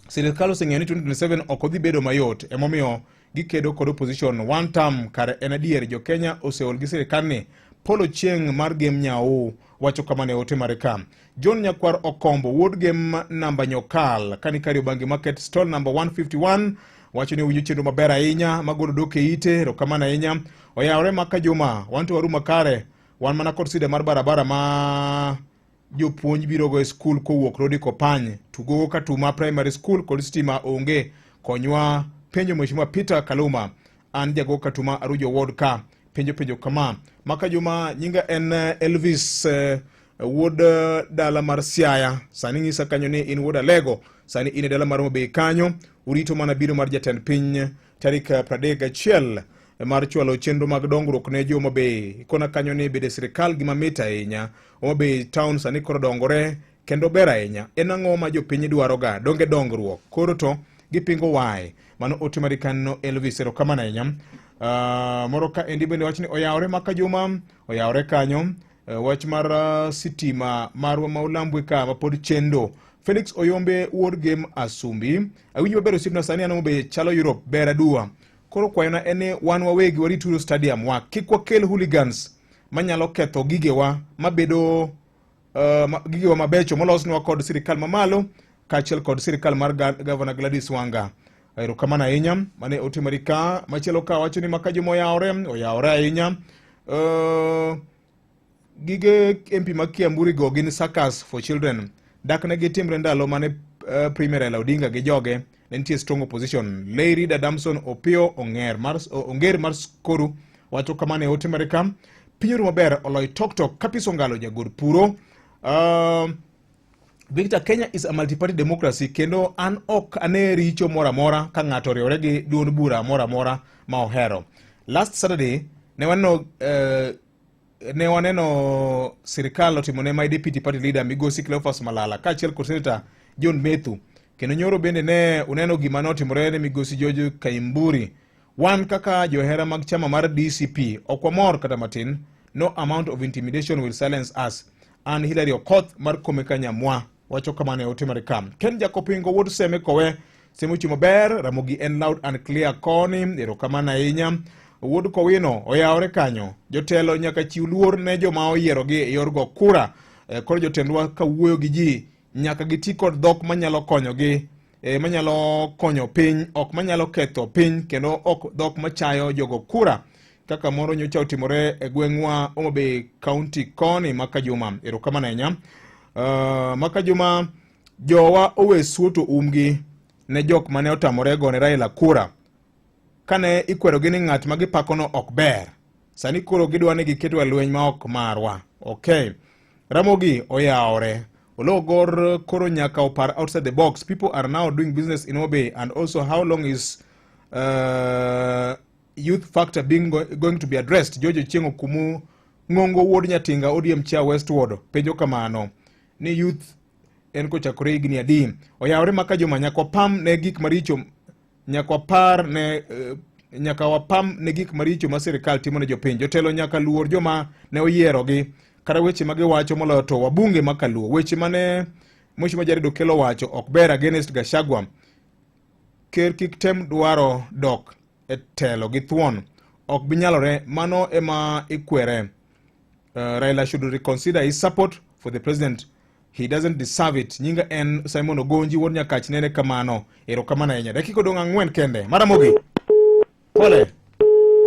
Sirikal oseng'eyo ni 2027 ok odhi bedo mayot, emomiyo gikedo kod opposition one term. Kare en adier jo Kenya oseol gi sirikal ni. Paul Ochieng mar Gem Nyau wacho kamano e ote mare ka. John Nyakwar Okombo wuod Gem namba Nyokal kani Kariobangi Market stall number 151 wacho ni owinjo chenro maber ahinya magolo dok e ite. Erokamano ahinya. Oyawre maka Juma, wan to waru makare, wan mana kod sida mar barabara ma jopuonj biro go e skul kowuok Rodi Kopany, Tugogo Katuma Primary School kod stima onge. Konywa Penjo Mheshimiwa Peter Kaluma, an jago Katuma Arujo Ward ka penjo penjo kama. Maka Juma nyinga en Elvis wuod dala mar Siaya. Sani ng'isa kanyo ni in wuod Alego, sani in e dala mar Homa Bay kanyo. Urito mana biro mar jatend piny tarik 31 mar chwalo chenro mag dongruok ne jo Homa Bay. Ikona kanyo ni bede sirikal gima mit ahinya. Homa Bay town sani koro dongore kendo ber ahinya. En ang'o ma jopiny dwaroga? Donge dongruok. Koro to gipingo why. Mano ote mari kanyo Elvis, erokamano ahinya. Moro ka endi bende wach ni oyawore maka Juma, oyawore kanyo. Wach mar sitima marwa ma Ulambwe ka ma pod chendo. Felix Oyombe wuod Gem Asumbi. Awinjo maber osiepna sani an Homa Bay chalo Europe ber aduwa. Koro kwayona en ni wan wawegi warituru stadium wa kik wakel hooligans manyalo ketho gigewa mabedo gigewa mabecho molosnwa kod sirikal mamalo kaachiel kod sirikal mar Governor Gladys Wanga. Erokamano ahinya mane ote mari ka. Machielo ka wacho ni maka Juma oyawore, oyawore ahinya. Gige MP ma Kiamburi go gin circus for children. Dak ne gitimre ndalo mane Premier Raila Odinga gi joge ne nitie strong opposition. Lady Damson Opio Onger mar Onger mar Skoru wacho kamano e ote mare ka. Piny orumo maber oloy tok tok Kapiso Ngalo jagor puro. Victor, Kenya is a multi-party democracy kendo an ok ane richo moro amora ka ng'ato oriwore gi duond bura moro amora ma ohero. Last Saturday ne waneno sirikal otimo ne my deputy party leader Migosi Cleophas Malala kaachiel kod Senator John Methu. Kendo nyoro bende ne uneno gima notimore ne Migosi George Kaimburi. Wan kaka johera mag chama mar DCP ok wamor kata matin. No amount of intimidation will silence us. An Hilary Okoth mar Kome Kanyamwa wacho kamano e ote mare ka. Ken Jakopingo wuod Seme Kowe Seme ochiemo ber, Ramogi en loud and clear koni, erokamano ahinya. Wuod Kowino oyawore kanyo. Jotelo nyaka chiw luor ne joma oyierogi e yor go kura. Koro jotendwa ka wuoyo gi ji nyaka giti kod dhok manyalo konyogi, manyalo konyo piny, ok manyalo ketho piny, kendo ok dhok machayo jogo kura kaka moro nyocha otimore e gweng'wa Homa Bay County koni maka Juma. Erokamano ahinya. Maka Juma, jowa owe suoto umgi ne jok mane otamore gone Raila kura kane ikwerogi ni ng'at ma gipakono ok ber. Sani koro gidwa ni giketwa lweny ma ok marwa. Okay. Ramogi oyawore. Oloo Gor koro nyaka opar outside the box. People are now doing business in Homa Bay, and also how long is youth factor being going to be addressed? George Ochieng' Okumu Ng'ongo wuod Nyatinga ODM chair Westward penjo kamano ni youth en kochakore higni adi? Oyawore maka Juma, nyaka wapam ne gik maricho, nyaka wapar ne nyaka wapam ne gik maricho ma sirikal timo ne jopiny. Jotelo nyaka luor joma ne oyierogi kata weche ma giwacho moloyo to wabunge ma kaluo. Weche mane Mheshimiwa Jared Okello wacho ok ber against Gachagua. Ker kik tem dwaro dok e telo gi thuon, ok bi nyalore, mano ema ikwere. Raila should reconsider his support for the president. He doesn't deserve it. Nyinga en Simon Ogonji wuod Nyakach nene kamano. Erokamano ahinya. Dakika odong' 4 kende. Maramogi. Pole.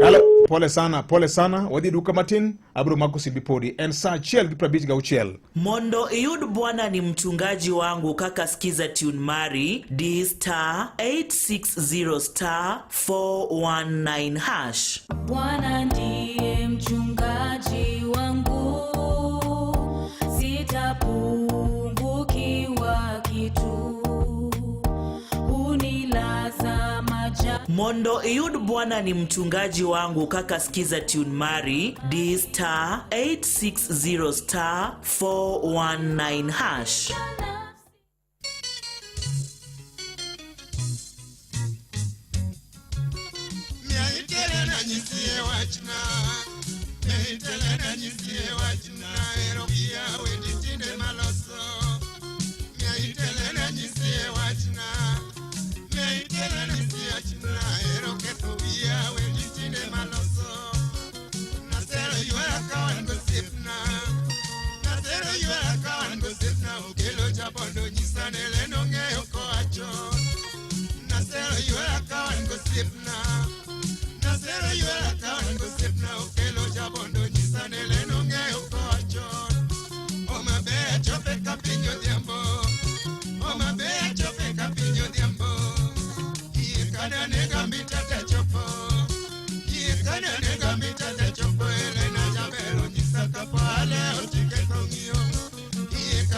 Halo, pole sana, pole sana. Wadhi duka matin, abro mako simbi podi. En saa 1:56. Mondo iyud Bwana ni mchungaji wangu kaka skiza tune mari D star 860 star 419 hash. Bwana ndiye mchungaji wangu, sitapungukiwa kitu. Hunilaza majani. Mondo iyud Bwana ni mchungaji wangu kaka skiza tune mari D star 860 star 419 hash.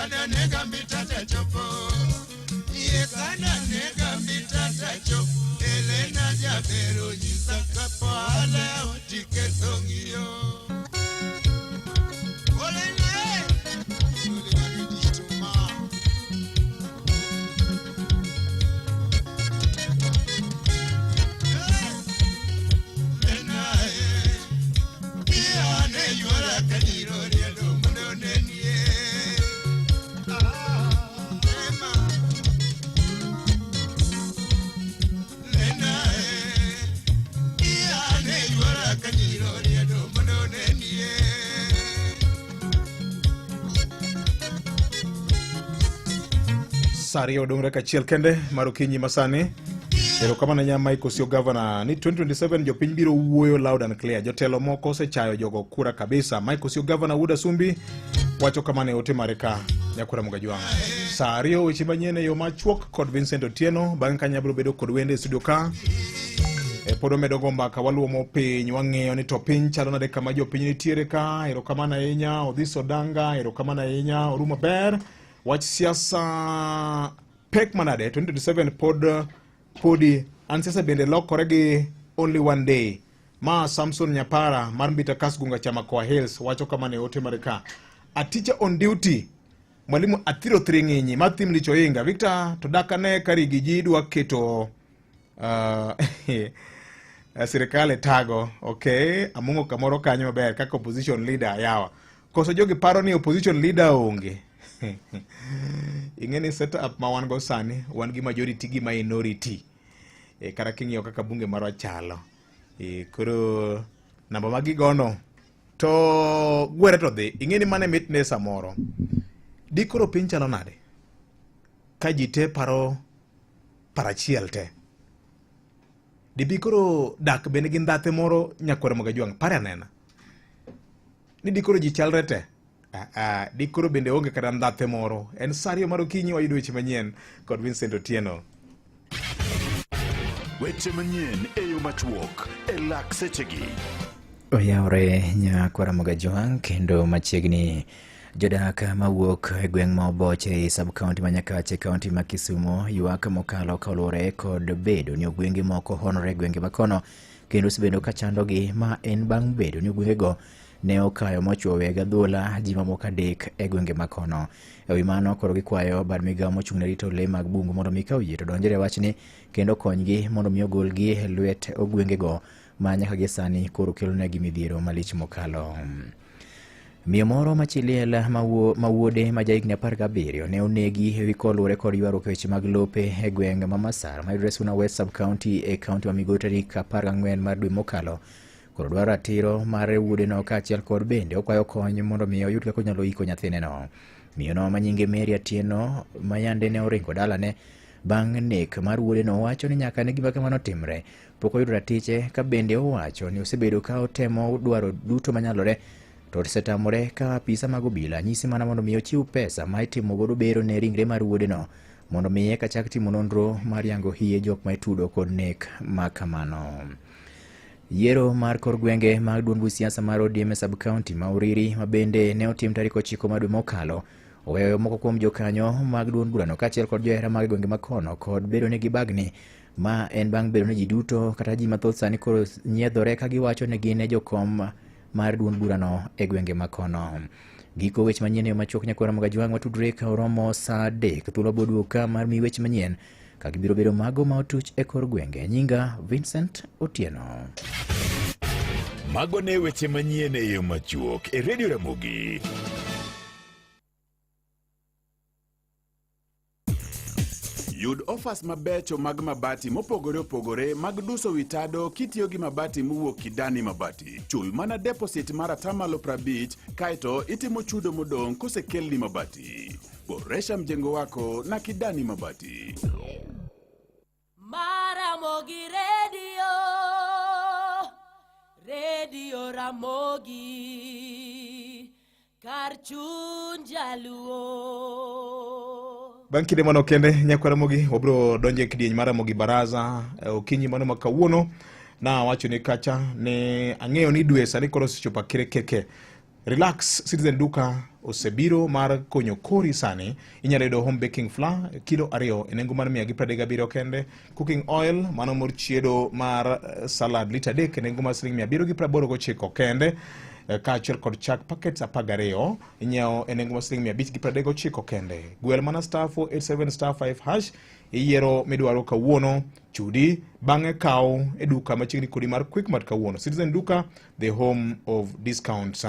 Kada nega mitata chopo. Iye kada nega mitata chopo. Elena jabero nyisa kapo aleo tiketho ng'iyo. Olene! Sa ariyo odong' dakika achiel kende mar okinyi masani. Erokamano ahinya Mike Osio Governor ni 2027 jopiny biro wuoyo loud and clear. Jotelo moko osechayo jogo kura kabisa. Mike Osio Governor Wuod Asumbi wacho kamano e ote mare ka Nyakura Mugajwang'. Sa ariyo weche manyien e yo machuok kod Vincent Otieno. Bang'e kanyo abiro bedo kod wende e studio ka. E, pod wamedo go mbaka waluomo piny wang'iyo ni to piny chalo nade kama jopiny nitiere ka. Erokamano ahinya Odhis Odanga, erokamano ahinya Oru maber. Wach siasa pek manade 2027 pod podi an siasa bende lokore gi only one day. Ma Samson Nyapara mar Mbita Kasgunga chama Koa Hills wacho kama ne ote mare ka. A teacher on duty mwalimu Athiro Thiring'inyi ma thim Lich Oinga Victor to dak ane ka rigi ji dwa keto sirikal e tago. Okay, among'o kamoro kanyo maber kaka opposition leader yawa. Koso jogi paro ni opposition leader onge. Ing'e ni set up ma wan go sani wan gi majority gi minority. E, kata king'iyo kaka bunge marwa chalo. E, koro namba ma gigono to gwere to dhi. Ing'e ni mano e mitne samoro. Di koro piny chalo nade? Ka ji te paro parachiel te. Dibi koro dak bende gi ndhathe moro nyakwar Mogajwang', pare anena. Ni di koro ji chalre te. Ah, ah, di koro bende onge kata ndhathe moro. En sa ariyo mar okinyi wayudo weche manyien kod Vincent Otieno. Weche manyien e yo machuok e lak sechegi. Oyawre nyakwara Mogajwang' kendo machiegni jodak mawuok e gweng' ma Oboche ei sub county ma Nyakache kaunti ma Kisumu ywak mokalo kaluwore kod bedo ni ogwenge moko honore e gwenge makono kendo osebedo ka chandogi ma en bang' bedo ni ogwengego ne okayo mochwowe gadhula ji mamoko adek e gwenge makono. E wi mano koro gikwayo bad migawo mochung' ne rito le mag bungu mondo mi kaw yie to donjre e wachni kendo konygi mondo mi ogolgi e lwet ogwengego ma nyaka gi sani koro kelonegi midhiero malich mokalo. Miyo moro ma chi liel ma wuode ma jahigni 17 ne onegi e wi koluwore kod ywaruok e weche mag lope e gweng' ma Masar mayudore Suna West Sub County e kaunti ma Migori tarik 14 mar dwe mokalo. Koro dwaro ratiro mar wuodeno kaachiel kod bende okwayo kony mondo mi oyud kaka onyalo iko nyathineno. Miyono ma nyinge Mary Atieno ma yande ne oringo dalane bang' nek mar wuodeno wacho ni nyaka ne gima kamano timre pok oyudo ratiche ka bende owacho ni osebedo ka otemo dwaro duto manyalore to osetamore ka apisa mag obila nyise mana mondo mi ochiw pesa ma itimo godo bero ne ringre mar wuodeno mondo mi eka chak timo nonro mar yango hiye jok ma itudo kod nek ma kamano. Yiero mar kor gwenge mag duond buch siasa mar ODM e sub county ma Uriri ma bende ne otim tarik 9 mar dwe mokalo oweyo moko kuom jokanyo mag duond burano kaachiel kod johera mag gwenge makono kod bedo ni gibagni ma en bang' bedo ni ji duto kata ji mathoth sani koro nyiedhore ka giwacho ni gin e jokom mar duond burano e gwenge makono. Giko weche manyien e yo machuok nyakwara Mogajwang' watudre ka oromo saa 3 thuolo boduogo ka mar miyi weche manyien ka gibiro bedo mago ma otuch e kor gwenge. Nyinga Vincent Otieno. Mago ne weche manyien e yo machuok e Radio Ramogi. Yud offers mabecho mag mabati mopogore opogore mag duso wi tado kitiyo gi mabati mowuok Kidani Mabati. Chul mana deposit mar atamalo 50 kaeto itimo chudo modong' kosekelni mabati. Boresha mjengo wako na Kidani Mabati. Maramogi Radio, Radio Ramogi, kar chuny jaluo. Bang' kinde mano kende nyakwa Ramogi wabiro donjo e kidieny mar Ramogi Baraza e okinyi mano ma kawuono. Nawacho ni kacha ne ang'eyo ni dwe sani koro osechopo akere keke. Relax Citizen Duka osebiro mar konyo kori sani. Inyalo yudo home baking flour kilo 2 e nengo mar 137 kende, cooking oil mano mor chiedo mar salad lita 3 e nengo mar siling 789 kende, kaachiel kod chak packets 12 inyiewo e nengo mar siling 539 kende. Gwel mana star 487 star 5 hash, iyiero midwaro kawuono, chudi, bang'e kaw e duka machiegni kodi mar Quickmart kawuono. Citizen Duka, the home of discounts.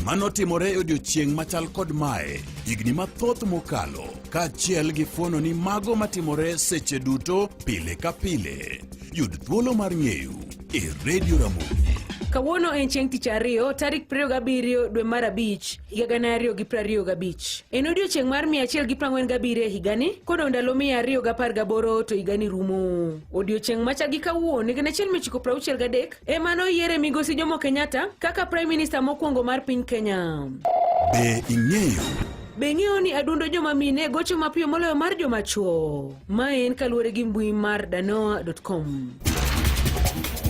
Mano timore e odiochieng' machal kod mae higni mathoth mokalo, kaachiel gi fuono ni mago matimore seche duto pile ka pile. Yud thuolo mar ng'eyo e Radio Ramogi. Kawuono en chieng' tich ariyo tarik 27 dwe mar 5 higa 2025. En odiochieng' mar 147 e higani kodong' ndalo 218 to higani rumo. Odiochieng' machal gi kawuono higa 1963 ema noyiere migosi Jomo Kenyatta kaka Prime Minister mokwongo mar piny Kenya. Be ing'eyo? Be ing'eyo ni adundo joma mine gocho mapiyo moloyo mar joma chuo? Ma en kaluwore gi mbui mar danoa.com.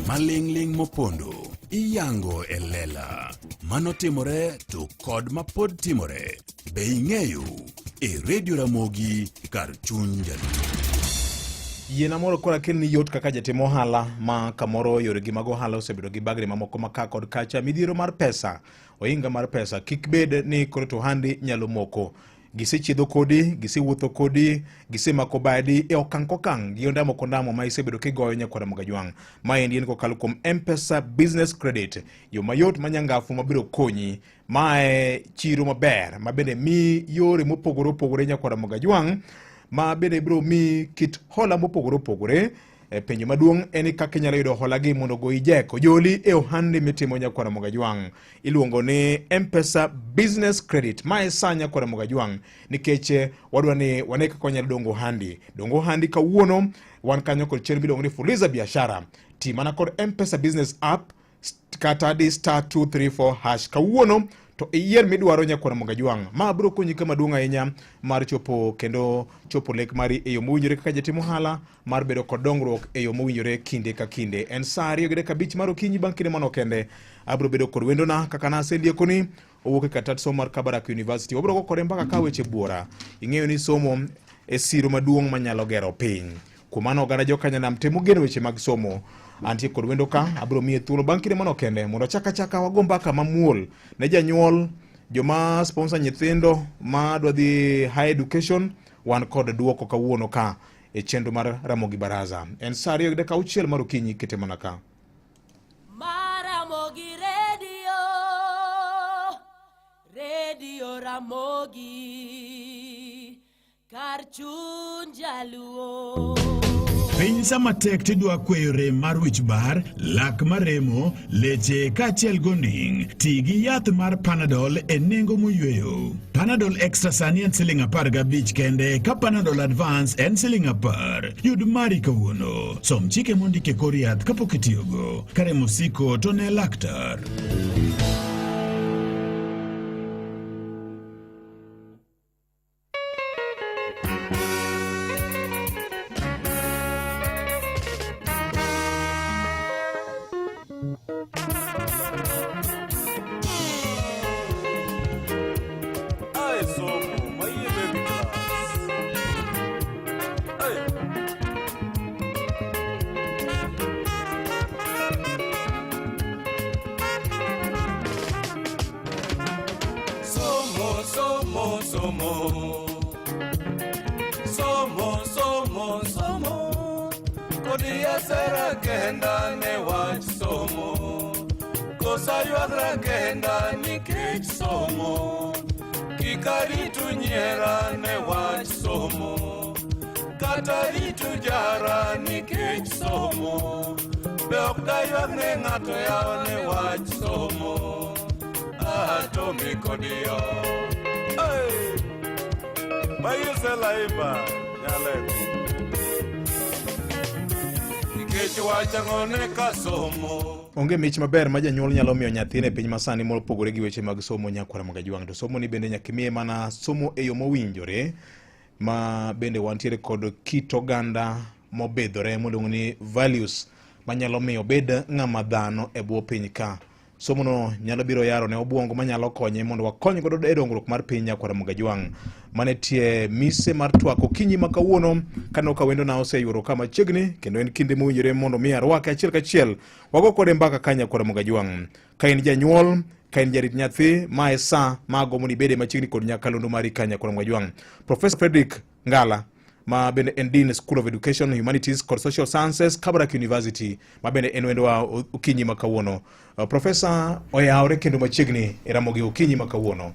Maling'ling' mopondo iyango e lela. Mano timore to kod mapod timore. Be ing'eyo? E Radio Ramogi kar chuny Jaluo. Yiena moro koro akelni yot kaka jatim ohala ma kamoro yoregi mag ohala osebedo gi bagni mamoko ma ka kod kacha, midhiero mar pesa, ohinga mar pesa, kik bed ni koro to ohandi nyalo moko. Gisechiedho kodi, gisewuotho kodi, gisemako badi e okang' kokang' gi ondamo kondamo ma isebedo kigoyo nyakwara Mogajwang'. Maendi en kokalo kuom M-Pesa Business Credit, yo mayot ma nyangafu mabiro konyi. Mae chiro maber ma bende mi yore mopogore opogore nyakwara Mogajwang', ma bende biro mi kit hola mopogore opogore. Penjo maduong' en ni kaka inyalo yudo hola gi mondo ogoyi jek ojoli e ohandi mitimo nyakwara Mogajwang'. Iluongo ni M-Pesa Business Credit. Mae sa nyakwara Mogajwang' nikech wadwa ni wane kaka wanyalo dongo ohandi. Dongo ohandi kawuono wan kanyo kod chenro miluongo ni Fuliza Biashara. Ti mana kod M-Pesa Business App kata di star 234 hash kawuono to iyier midwaro nyakwara Mogajwang'. Ma biro konyi kama duong' ahinya mar chopo kendo chopo lek mari e yo mowinjore kaka jatim ohala mar bedo kod dongruok e yo mowinjore kinde ka kinde. En saa 2:05 mar okinyi bang' kinde mano kende abiro bedo kod wendona kaka naseliekoni owuok e katat somo mar Kabarak University. Wabiro go kode mbaka ka weche buora. Ing'eyo ni somo e siro maduong' manyalo gero piny. Kuom mano oganda jokanyanam temo geno weche mag somo. Antie kod wendo ka, abiro miye thuolo bang' kinde mano kende mondo achak achaka wago mbaka mamuol ne janyuol, joma sponsor nyithindo ma dwa dhi higher education. Wan kod duoko kawuono ka e chenro mar Ramogi Baraza. En saa 2:06 mar okinyi, kete mana ka. Ramogi Radio, Radio Ramogi, kar chuny Jaluo. Piny sama tek tidwa kweyo rem mar wich bar, lak maremo, leche kaachiel gonding'. Ti gi yath mar Panadol e nengo moyweyo. Panadol Extra sani en siling 15 kende ka Panadol Advance en siling 10. Yud mari kawuono. Som chike mondik e kor yath kapok itiyogo. Ka remo osiko to ne laktar. Ae somo, mayie baby class. Ae. Somo, somo, somo. Somo, somo, somo. Kodi asera kenda ne wach somo. Kosa ywagra kenda nikech somo. Kik aritu nyiera ne wach somo. Kata ritu jara nikech somo. Be ok daywag ne ng'ato yawa ne wach somo. Ah, Tommy Kodio. Hey! Mayuse Laiba, Nyalego. Nikech wach ang'o ne ka somo. Onge mich maber ma janyuol nyalo miyo nyathine e piny masani mopogore gi weche mag somo nyakwara Mogajwang'. To somo ni bende nyaka imiye mana somo e yo mowinjore ma bende wantiere kod kit oganda mobidhore miluongo ni values manyalo miyo obed ng'ama dhano e bwo piny ka. Somono nyalo biro yaro ne obwongo manyalo konye mondo wakony godo e dongruok mar piny Nyakwar Ramogi Ajwang'. Mane tie mise mar twak okinyi ma kawuono kaneno ka wendona oseyuoro ka machiegni kendo en kinde mowinjore mondo mi arwake achiel kachiel wago kode mbaka ka Nyakwar Ramogi Ajwang'. Ka in janyuol, ka in jarit nyathi, ma e sa ma agombo ni ibede machiegni kod nyakalondo mari ka Nyakwar Ramogi Ajwang'. Professor Frederick Ngala ma bende en Dean School of Education, Humanities kod Social Sciences, Kabarak University, ma bende en wendowa okinyi ma kawuono. Profesa oyawre kendo machiegni e Ramogi okinyi ma kawuono.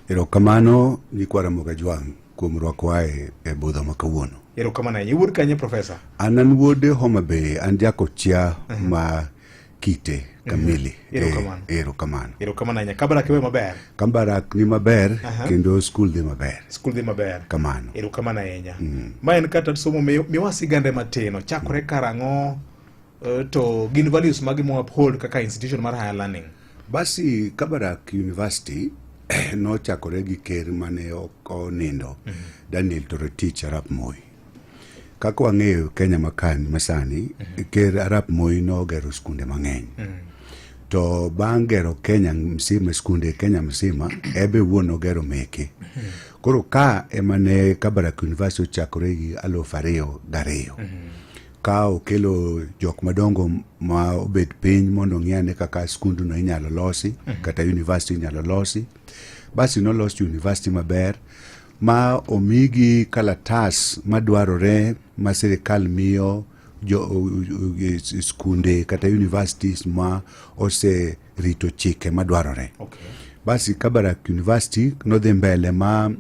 Erokamano nyikwa Ramogi Ajwang' kuom rwakowa e budho ma kawuono. Erokamano ahinya. Iwuod kanye Profesa? An wuod Homa Bay, an jakochia ma kite kamili. Erokamano. Erokamano. Erokamano ahinya. Kabarak iwe maber. Kabarak ni maber kendo skul dhi maber. Skul dhi maber. Kamano. Erokamano ahinya. Ma en kata somo miwa sigande matin. Ochakore karang'o to gin values mage ma uphold kaka institution mar higher learning? Basi Kabarak University nochakore gi ker mane onindo Daniel Toroitich arap Moi. Kaka wang'eyo Kenya makani masani, Ker Arap Moi nogero skunde mang'eny. To bang' gero Kenya msima, skunde Kenya msima, ebe wuon nogero meke. Koro ka ema ne Kabarak University ochakore gi 2002. Ka okelo jok madongo ma obet piny mondo ong'i ane kaka skundno inyalo losi, kata university inyalo losi. Basi nolos university maber ma omigi kalatas madwarore ma sirikal miyo jo skunde kata universities ma oserito chike madwarore. Basi Kabarak University nodhi mbele ma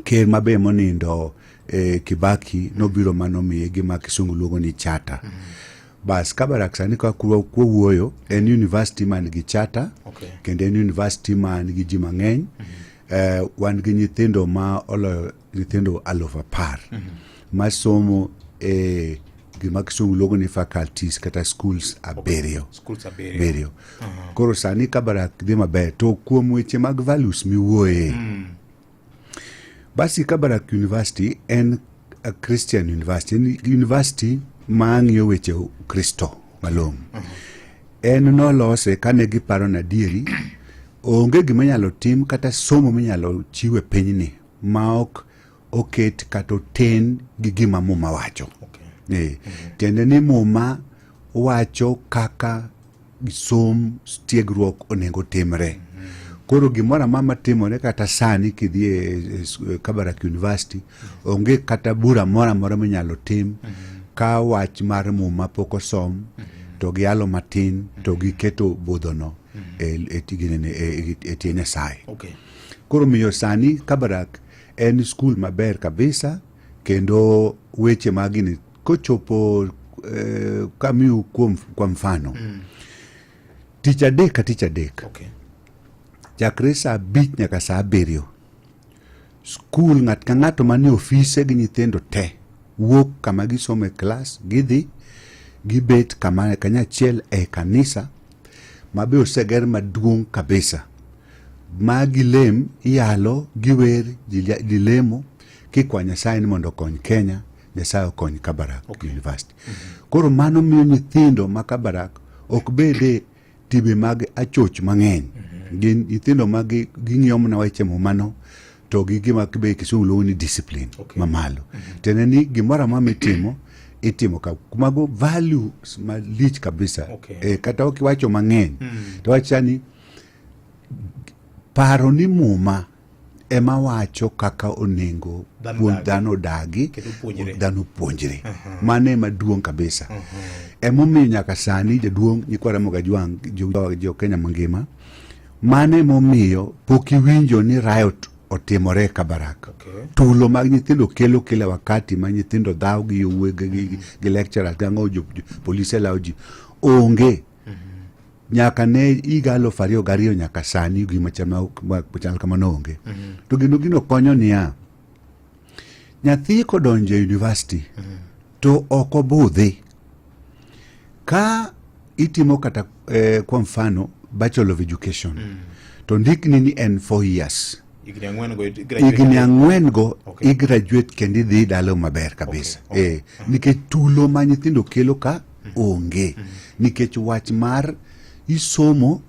ker mabe monindo Kibaki nobiro manomiye gima kisungu luongo ni charter. Bas Kabarak sani ka kwawuoyo en university man gi charter kendo en university man gi ji mang'eny. Wan gi nyithindo ma oloyo nyithindo 10,000 masomo e gima kisungu luongo ni faculties kata schools abiriyo. Schools abiriyo. Abiriyo. Koro sani Kabarak dhi maber to kuom weche mag values miwuoye. Basi Kabarak University en a Christian university, en university ma ng'iyo weche Kristo malong'o. En nolose kane giparo ni adieri onge gima inyalo tim kata somo minyalo chiw e pinyni ma ok oket kata oten gi gima Muma wacho. Tiende ni Muma wacho kaka som tiegruok onego timre. Koro gimoro amora matimore kata sani kidhi e Kabarak University onge kata bura moro amora minyalo tim ka wach mar Muma pok osom to gialo matin to giketo budhono e tie Nyasaye. Koro miyo sani Kabarak en skul maber kabisa kendo weche mag gini kochopo kamiu kuom kwa mfano tich adek ka tich adek chakre saa 5 nyaka saa 7 skul ng'at ka ng'ato manie ofise gi nyithindo te wuok kama gisomo e klas gidhi gibet kama kanyachiel e kanisa ma be oseger maduong' kabisa ma gilem iyalo giwer ji lemo kikwa Nyasaye ni mondo okony Kenya, Nyasaye okony Kabarak University. Koro mano miyo nyithindo ma Kabarak ok bede timbe mag achoch mang'eny. Gin nyithindo ma ging'iyo mana weche Mumano to gi gima be kisungu luongo ni discipline mamalo. Tiende ni gimoro amora mitimo itimo ka mago values malich kabisa. Kata ok iwacho mang'eny to wacha ni paro ni Muma ema wacho kaka onego puonj dhano odagi, dhano puonjre. Mano ema duong' kabisa. Emomiyo nyaka sani jaduong' nyikwa Ramogi Ajwang' jo Kenya mangima, mano emomiyo pok iwinjo ni riot otimore e Kabarak. Tulo mag nyithindo kelo kila wakati ma nyithindo dhaw gi yowuoyi gi lecturers gang'o polise lawo ji onge. Nyaka ne higa 2002 nyaka sani gima chal kamano onge. To gino konyo niya, nyathi kodonjo e university to ok obudhi. Ka itimo kata kwa mfano Bachelor of Education to ndikni ni en 4 years. Higni ang'wen go i graduate kendo idhi dalo maber kabisa. Nikech tulo ma nyithindo kelo ka onge. Nikech wach mar isomo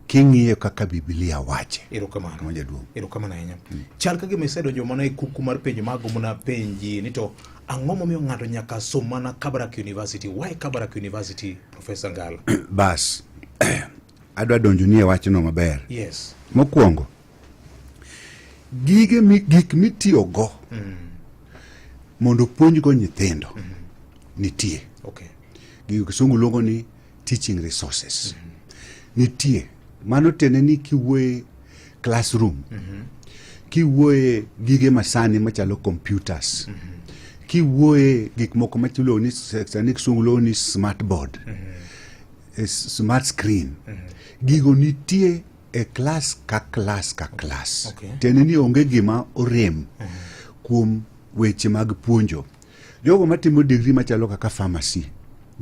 King'iyo kaka Biblia wache. Erokamano. Kama jaduong'. Erokamano ahinya. Chal ka gima isedonjo mana e kuku mar penjo ma agombo na penji ni to ang'o momiyo ng'ato nyaka som mana Kabarak University? Why Kabarak University, Professor Ngala? Bas, adwa donjo ni e wachno maber. Yes. Mokwongo, gige mi, gik mitiyogo mondo opuonjgo nyithindo nitie. Okay. Gigo kisungu luongo ni teaching resources. Nitie. Mano tiende ni kiwuoye classroom, kiwuoye gige masani machalo computers, kiwuoye gik moko machulo ni sani kisungu luongo ni smart board, smart screen. Gigo nitie e klas ka klas ka klas. Okay. Tiende ni onge gima orem kuom weche mag puonjo. Jogo matimo degree machalo kaka pharmacy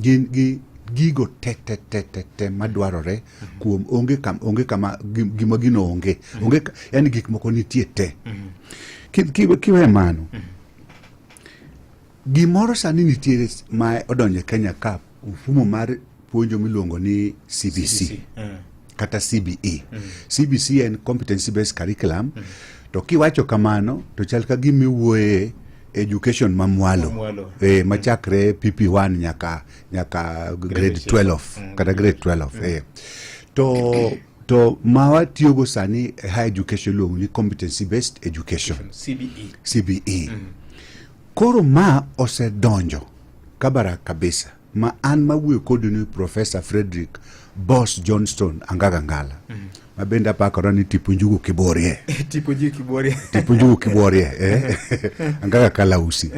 gin gi gigo te te te te te madwarore kuom onge kam, onge kama gima gino onge onge yani gik moko nitie te. Kiwe mano, gimoro sani nitiere ma odonjo e Kenya ka mfumo mar puonjo miluongo ni CBC kata CBE. CBC en competency based curriculum. To kiwacho kamano to chal ka gima iwuoye education mamwalo Mamwalo. Machakre PP1 nyaka grade 12 kata grade 12 To ma watiyogo sani e higher education iluongo ni competency based education CBE. CBE. Koro ma osedonjo Kabarak kabisa ma an mawuoyo kodu ni Professor Frederick Boss Johnston Angaga Ngala ma bende apakora ni tipo njugu kiborie. Tipo ji kiborie. Tipo njugu kiborie Angaga Kalausi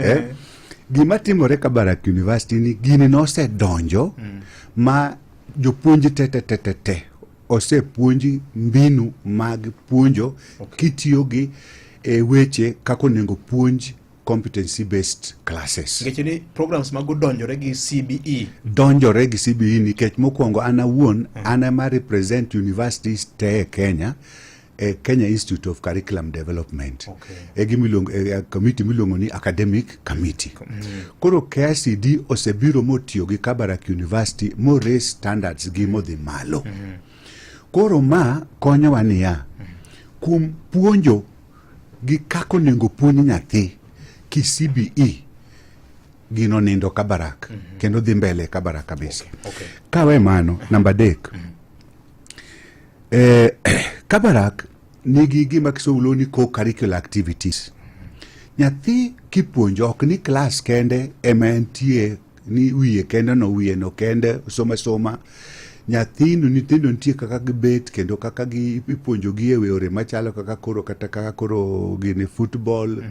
Gima timore Kabarak University ni gini nosedonjo ma jopuonj te te te te te osepuonji mbinu mag puonjo kitiyo gi weche kaka onego puonj competency based classes. Nikech ni programs mago donjore gi CBE. Donjore gi CBE nikech mokwongo an awuon an ema represent universities te e Kenya e Kenya Institute of Curriculum Development. E gimiluongo e committee miluongo ni academic committee. Koro KICD osebiro motiyo gi Kabarak University mo raise standards gi modhi malo. Koro ma konyowa niya kuom puonjo gi kaka onego puonj nyathi ki CBE gino nindo Kabarak kendo dhi mbele Kabarak kabisa. Kawe mano namba 3 Kabarak nigi gima kisungu luongo ni co-curricular activities. Nyathi kipuonjo ok ni klas kende ema entie ni wiye kende no wiye no kende soma soma. Nyathino nyithindo nitie kaka gibet kendo kaka gi ipuonjogi e yore machalo kaka koro kata kaka koro gini football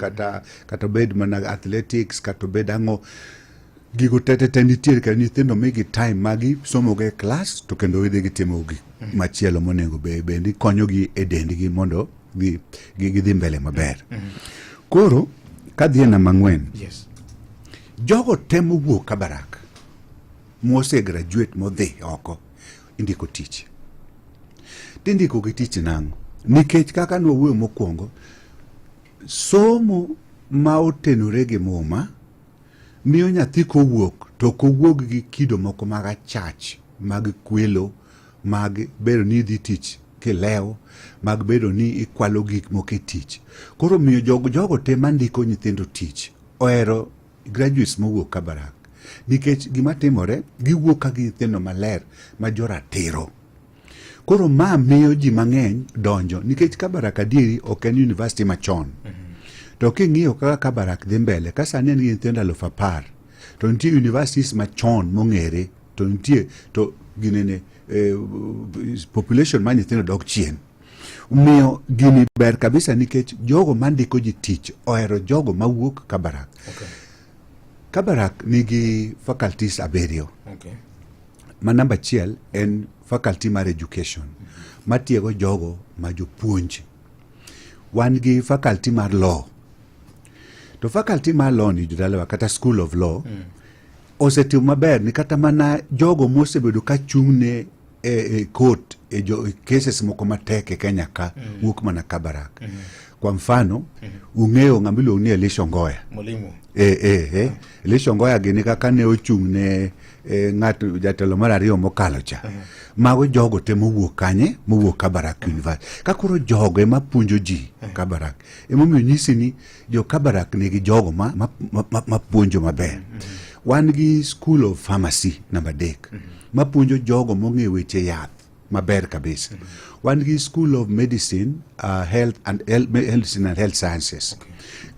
kata bed mana athletics kata bed ang'o. Gigo te te te nitiere kendo nyithindo migi time magi somo go e klas to kendo gidhi gitimo gik machielo monego bende konyogi e dendgi mondo gidhi mbele maber. Koro kadhi e namba 4. Yes. Jogo temo wuok Kabarak mose graduate modhi oko indiko tich. Tindiko gi tich nang'o? Nikech kaka nwawuoyo mokwongo, somo ma otenore gi Muma miyo nyathi kowuok to ok owuog gi kido moko mag achach, mag kwelo, mag bedo ni idhi tich kilewo, mag bedo ni ikwalo gik moko e tich. Koro miyo jogo te mandiko nyithindo tich ohero graduates mowuok Kabarak nikech gima timore giwuok ka gin nyithindo maler ma joratiro. Koro ma miyo ji mang'eny donjo nikech Kabarak adieri ok en university machon. To king'iyo kaka Kabarak dhi mbele, ka sani en gi nyithindo 10,000, to nitie universities machon mong'ere, to nitie to ginene population mar nyithindo dok chien. Omiyo gini ber kabisa nikech jogo mandiko ji tich ohero jogo mawuok Kabarak. Kabarak nigi faculties 7. Ma namba 1 en faculty mar education matiego jogo ma jopuonj. Wan gi faculty mar law. To faculty mar law ni jodalawa kata school of law osetimo maber ni kata mana jogo mosebedo ka chung' ne e court e cases moko matek e Kenya ka wuok mana Kabarak. Kwa mfano ung'eyo ng'ama iluongo ni Elisha Ongoya. Mwalimu. Elisha Ongoya gini kaka ne ochung' ne eh, ng'at jatelo mar ariyo mokalo cha mago jogo te mowuok kanye mowuok Kabarak University ka koro jogo ema puonjo ji Kabarak emomiyo nyisi ni jo Kabarak nigi jogo ma, ma, ma, ma, ma puonjo maber wan gi School of Pharmacy namba adek ma puonjo jogo mong'e weche yath maber kabisa wan gi School of Medicine Health and Health, Medicine and Health Sciences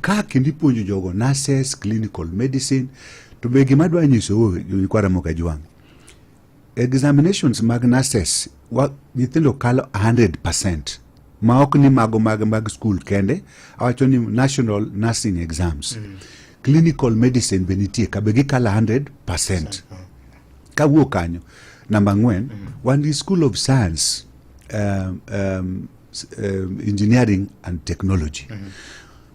ka kendo ipuonjo jogo nurses clinical medicine to be gima adwa nyisou nyikwa Ramogi Ajwang' examinations mag nurses wa, nyithindo kalo 100% ma ok ni mago mag mag school kende awacho ni national nursing exams clinical medicine be nitie ka be gikalo 100% kawuok kanyo namba ang'wen wan gi school of science engineering and technology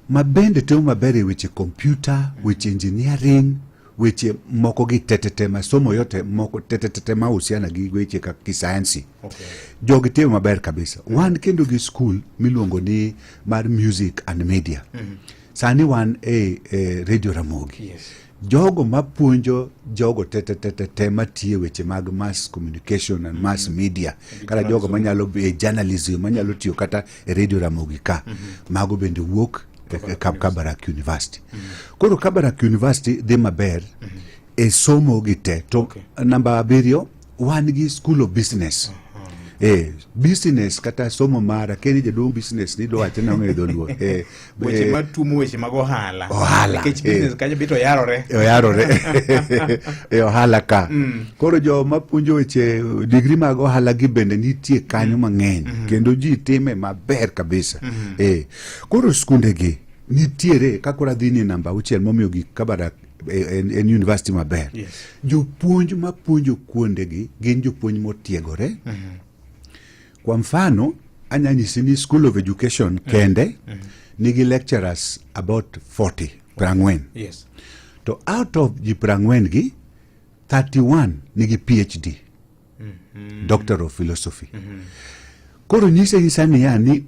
ma bende timo maber e weche computer weche engineering weche moko gi tetete masomo yote moko tetetete ma husiana gi weche kaka kisayansi jogi timo maber kabisa wan kendo gi school miluongo ni mar music and media sani wan e, e radio Ramogi jogo mapuonjo jogo tetetetete matiyo e weche mag mass communication and mass media kata jogo manyalo e journalism manyalo tiyo kata e radio Ramogi ka mago bende wuok e Kabarak University koro Kabarak University dhi maber e somo gi te to namba abiriyo wan gi school of business Eh, business kata somo mara keni jaduong' business ni dwa wacho nang'o e dholuo eh, weche eh, matumo weche mag ohala Ohala, nikech eh. business kanyo bito yarore oyarore e ohala ka koro joma puonjo weche digri mag ohala gi bende nitie kanyo mang'eny kendo ji time maber kabisa eh, koro skunde gi nitiere ka koro adhi ni namba auchiel momiyo gik Kabarak eh, en, en university maber Yes. jopuonj mapuonjo kuondegi gin jopuonj motiegore kwa mfano anya nyisi ni school of education kende nigi lecturers about 40 prang'wen Yes. to out of ji prang'wen gi 31 nigi phd doctor of philosophy koro nyise nyisa niya ni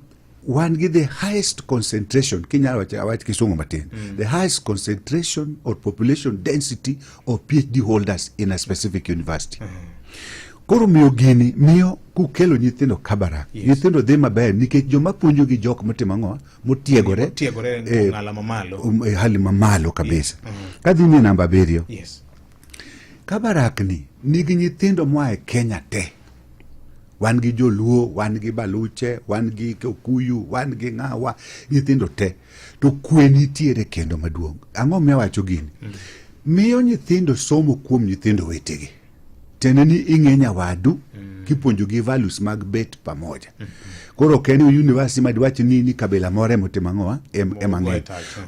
wan gi the highest concentration kinyalo wacho awach kisungu matin the highest concentration or population density of phd holders in a specific university koro miyo gini miyo kukelo nyithindo Kabarak nyithindo dhi maber nikech joma puonjo gi jok motimo ang'o motiegore Motiegore eh, ong'ala mamalo. e hali mamalo kabisa kadhi ni namba abiriyo Yes. Kabarak ni nigi nyithindo moa e Kenya te wan gi joluo wan gi baluche wan gi okuyu wan gi ng'awa nyithindo te to kwe nitiere kendo maduong' ang'o miwacho gini miyo nyithindo somo kuom nyithindo wetegi tiende ni ing'e nyawadu kipuonjo gi values mag bet pamoja koro ok en university ma diwach ni ni kabila moro ema otimo ang'owa ema ng'eny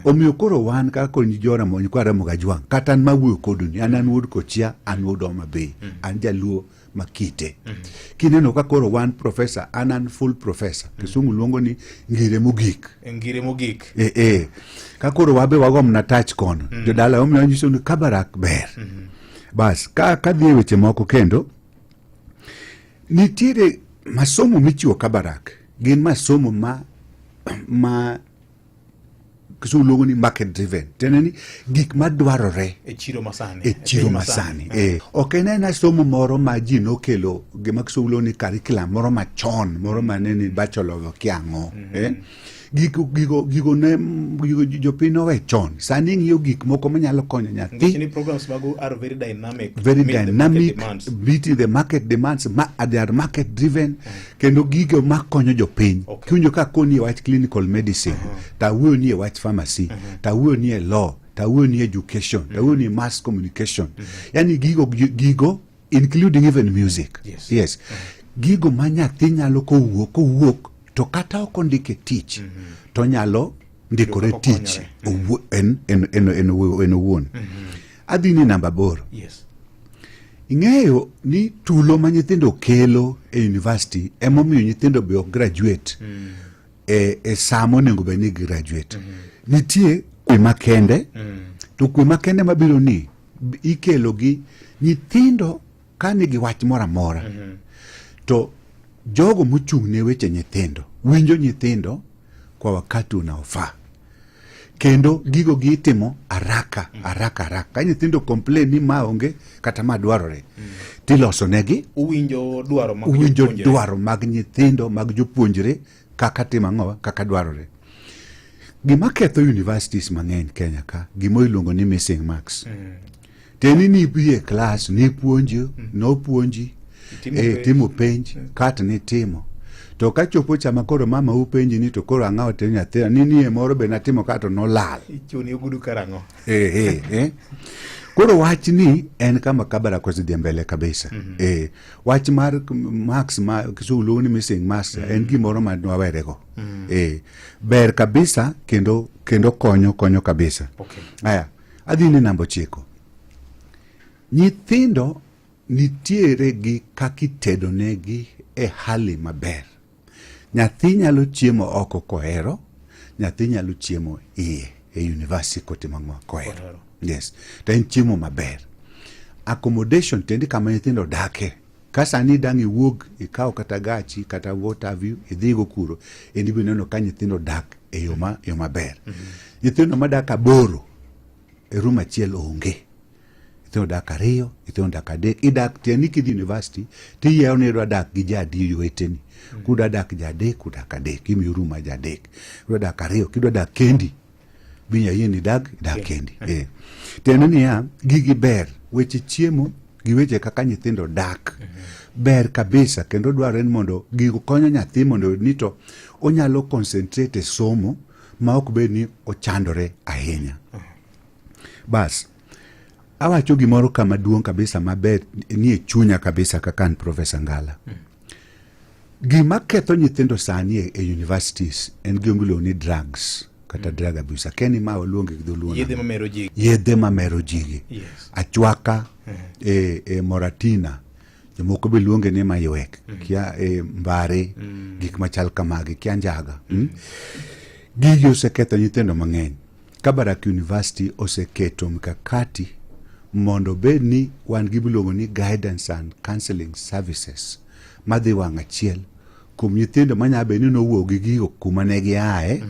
omiyo koro wan kaka koro joramo nyikwa Ramogi Ajwang' kata an mawuoyo kodu ni an an wuod Kochia an wuod Homa Bay an jaluo makite kineno ka koro wan professor an an full professor kisungu luongo ni ngire mogik Ngire mogik. e e ka koro wabe wagomna tach kono jodala omiyo nyiso ni Kabarak ber bas ka kadhi e weche moko kendo nitiere masomo michiwo Kabarak gin masomo ma ma kisungu luongo ni market driven tiende ni gik madwarore E chiro masani. e chiro piny masani eh. ok en aena somo moro ma ji nokelo gima kisungu luongo ni curriculum moro machon moro mane ni bachelor of kia ang'o eh. gigo gigo gigo ne gigo jopiny nowe chon sani ing'iyo gik moko manyalo konyo Nikech nyathi ni programs magu are very dynamic. very meet the market dynamic demands. meeting the market demands ma, they are market driven kendo gigo makonyo jopiny kiwinjo ka koni e wach clinical medicine tawuoyo ni e wach pharmacy tawuoyo ni e law tawuoyo ni education tawuoyo ni mass communication yani gigo gigo including even music Yes. yes. gigo ma nyathi nyalo kowuok kowuok to kata ok ondike tich to nyalo ndikore Yudo tich owuo- en, en, en, en, en owuon adhi ni namba aboro Yes. ing'eyo ni tulo ma nyithindo kelo e university emomiyo nyithindo be ok graduate e, e saa monego bed ni graduate nitie kwe makende to kwe makende mabiro ni ikelo gi nyithindo ka nigi wach moro amora to jogo mochung' ne weche nyithindo winjo nyithindo kwa wakati unaofaa. Kendo gigo gi itimo haraka haraka haraka. Ka nyithindo complain ni ma onge kata ma dwarore, tiloso negi. Uwinjo dwaro mag Uwinjo jopuonjre. dwaro mag nyithindo mag jopuonjre kaka timo ang'owa kaka dwarore. Gima ketho universities mang'eny Kenya ka gima iluongo ni missing marks. Tiende ni ibi e klas nipuonji nopuonji Itimo eh, penj. timo penj kat nitimo to ka chopo chama koro mama upenji ni to koro ang'o to nyathina ni nie moro be natimo ka to nolal Ichuni ogudu karang'o? eh, eh, eh. Koro wach ni en kama Kabarak osedhi mbele kabisa. Eh, wach mar marks ma kisungu luongo ni missing marks en gimoro ma nwawerego. Eh, ber kabisa kendo kendo konyo konyo kabisa. Okay. Aya, adhi ni namba 9. Nyithindo nitiere gi kaka itedonegi e hali maber. Nyathi nyalo chiemo oko kohero, nyathi nyalo chiemo iye e university kotimo ang'o kohero. Yes, to en chiemo maber. Accommodation tiende kama nyithindo dake. Ka sani dang' iwuog ikaw kata gachi kata what have you idhigo kuro, in ibiro neno ka nyithindo dak e yo ma yo maber. Nyithindo madak aboro e room achiel onge. Nyithindo dak ariyo, nyithindo dak adek. Idak tiende ni kidhi university tiyiero ni idwa dak gi jadi weteni. Kudwa dak jadek, udak adek, imiyo room ma jadek. Idwa dak ariyo, kidwa dak kendi, binya yie ni idag idag kendi. Eh. Tiende niya, gigi ber, weche chiemo gi weche kaka nyithindo dak ber kabisa kendo dwarore ni mondo gigo konyo nyathi mondo oyud ni to onyalo concentrate e somo ma ok bed ni ochandore ahinya. Bas, awacho gimoro kama duong' kabisa maber nie chunya kabisa kaka an Professor Ngala. Gima ketho nyithindo sani e, e universities en gima iluongo ni drugs kata drug abuse. Akia ni ma waluonge gi dholuo Yedhe nang'o? mamero ji. Yedhe mamero ji gi. Yes. Achwaka, e, e moratina, jomoko be luonge ni maywek, kia e, mbare, gik machal kamagi, kia njaga. Mm? Gigi oseketho nyithindo mang'eny. Kabarak University oseketo mikakati mondo obed ni wan gi miluongo ni guidance and counseling services madhi wang' achiel kuom nyithindo manyalo bedo ni nowuok gi gigo kuma ne giaye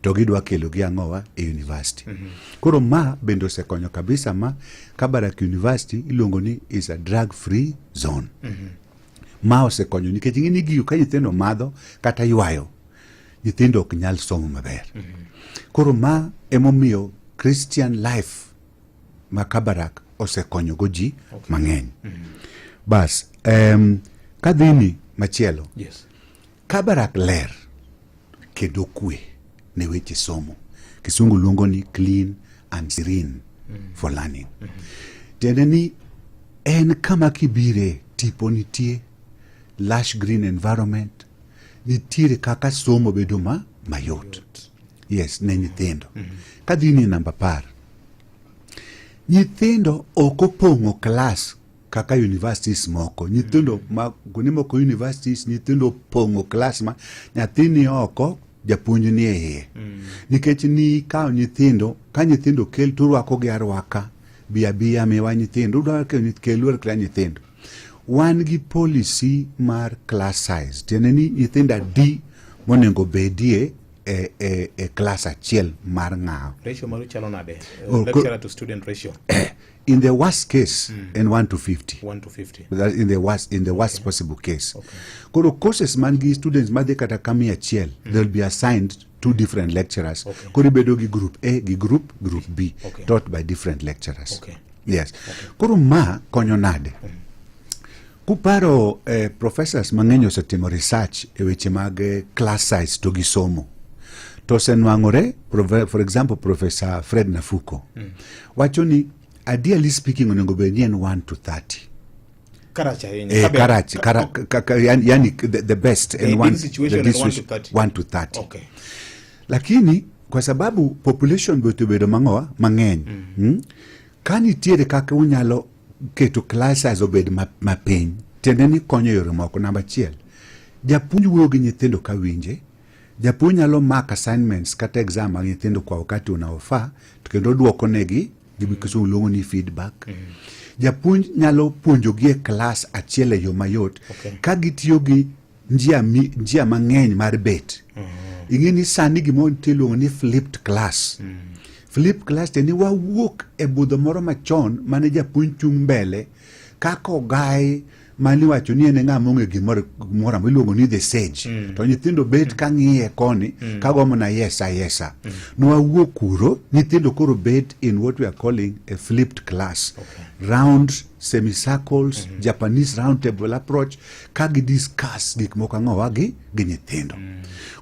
to gidwa kelo gi ang'owa e university. Koro ma bende osekonyo kabisa ma Kabarak University iluongo ni is a drug free zone. Ma osekonyo nikech ing'e ni gigo ka nyithindo madho kata ywayo nyithindo ok nyal somo maber. Koro ma emomiyo Christian life ma Kabarak osekonyogo ji mang'eny. Bas, kadhini machielo, Yes. Kabarak ler kendo kwe ne weche somo. Kisungu luongo ni clean and serene for learning. Tiende ni en kama kibire tipo nitie, lush green environment, nitiere kaka somo bedo ma mayot. Yes, ne nyithindo. Kadhi ni namba 10. Nyithindo ok opong'o klas kaka universities moko. Nyithindo ma kuonde moko universities nyithindo opong'o klas ma nyathi ni oko japuonj ni e iye. Nikech ni ikawo nyithindo, ka nyithindo kel to urwakogi arwaka, bi abiya miwa nyithindo, udwa kelu akela nyithindo. Wan gi policy mar class size, tiende ni nyithindo adi monego bedie e, e, e klas achiel mar ng'awo. Ratio maru chalo nade? Oh, Lecturer to student ratio. In the worst case, en 1 to 50. 1 to 50. That in the worst, in the worst possible case. Koro courses man gi students madhi kata ka 100, they'll be assigned two different lecturers. Koro ibedo gi group A gi group B, taught by different lecturers. Yes. Koro ma konyo nade? Kuparo professors mang'eny osetimo research e weche mag class size to gi somo. To osenwang'ore, for example, Professor Fred Nafuko wacho ni ideally speaking onego bed ni en 1 to 30. Karach ahinya. Karach, yani the best The en ideal one, situation the en 1 to situation, 30. 1 to 30. Okay. Lakini kwa sababu population be osebedo mang'owa mang'eny. Ka nitiere kaka unyalo keto class size obed mapiny, tiende ni konyo yore moko. Namba achiel, japuonj wuoyo gi nyithindo ka winje. Japuonj nyalo mark assignments kata exam mag nyithindo kwa wakati unaofaa, to kendo duoko negi gima kisungu luongo ni feedback. Japuonj nyalo puonjogi e klas achiel e yo mayot ka gitiyo gi njia mang'eny mar bet. Ing'e ni sani gima nitie iluongo ni flipped class. Flipped class tiende ni wawuok e budho moro machon mane japuonj chung' mbele kaka ogai mane iwacho ni en e ng'ama ong'e gimoro gimoro amora iluongo ni the sage to nyithindo bet ka ng'iye koni ka gomo na yesa yesa nwawuok kuro nyithindo koro bet in what we are calling a flipped class round semicircles Japanese round table approach ka gi discuss gik moko ang'owa gi gi nyithindo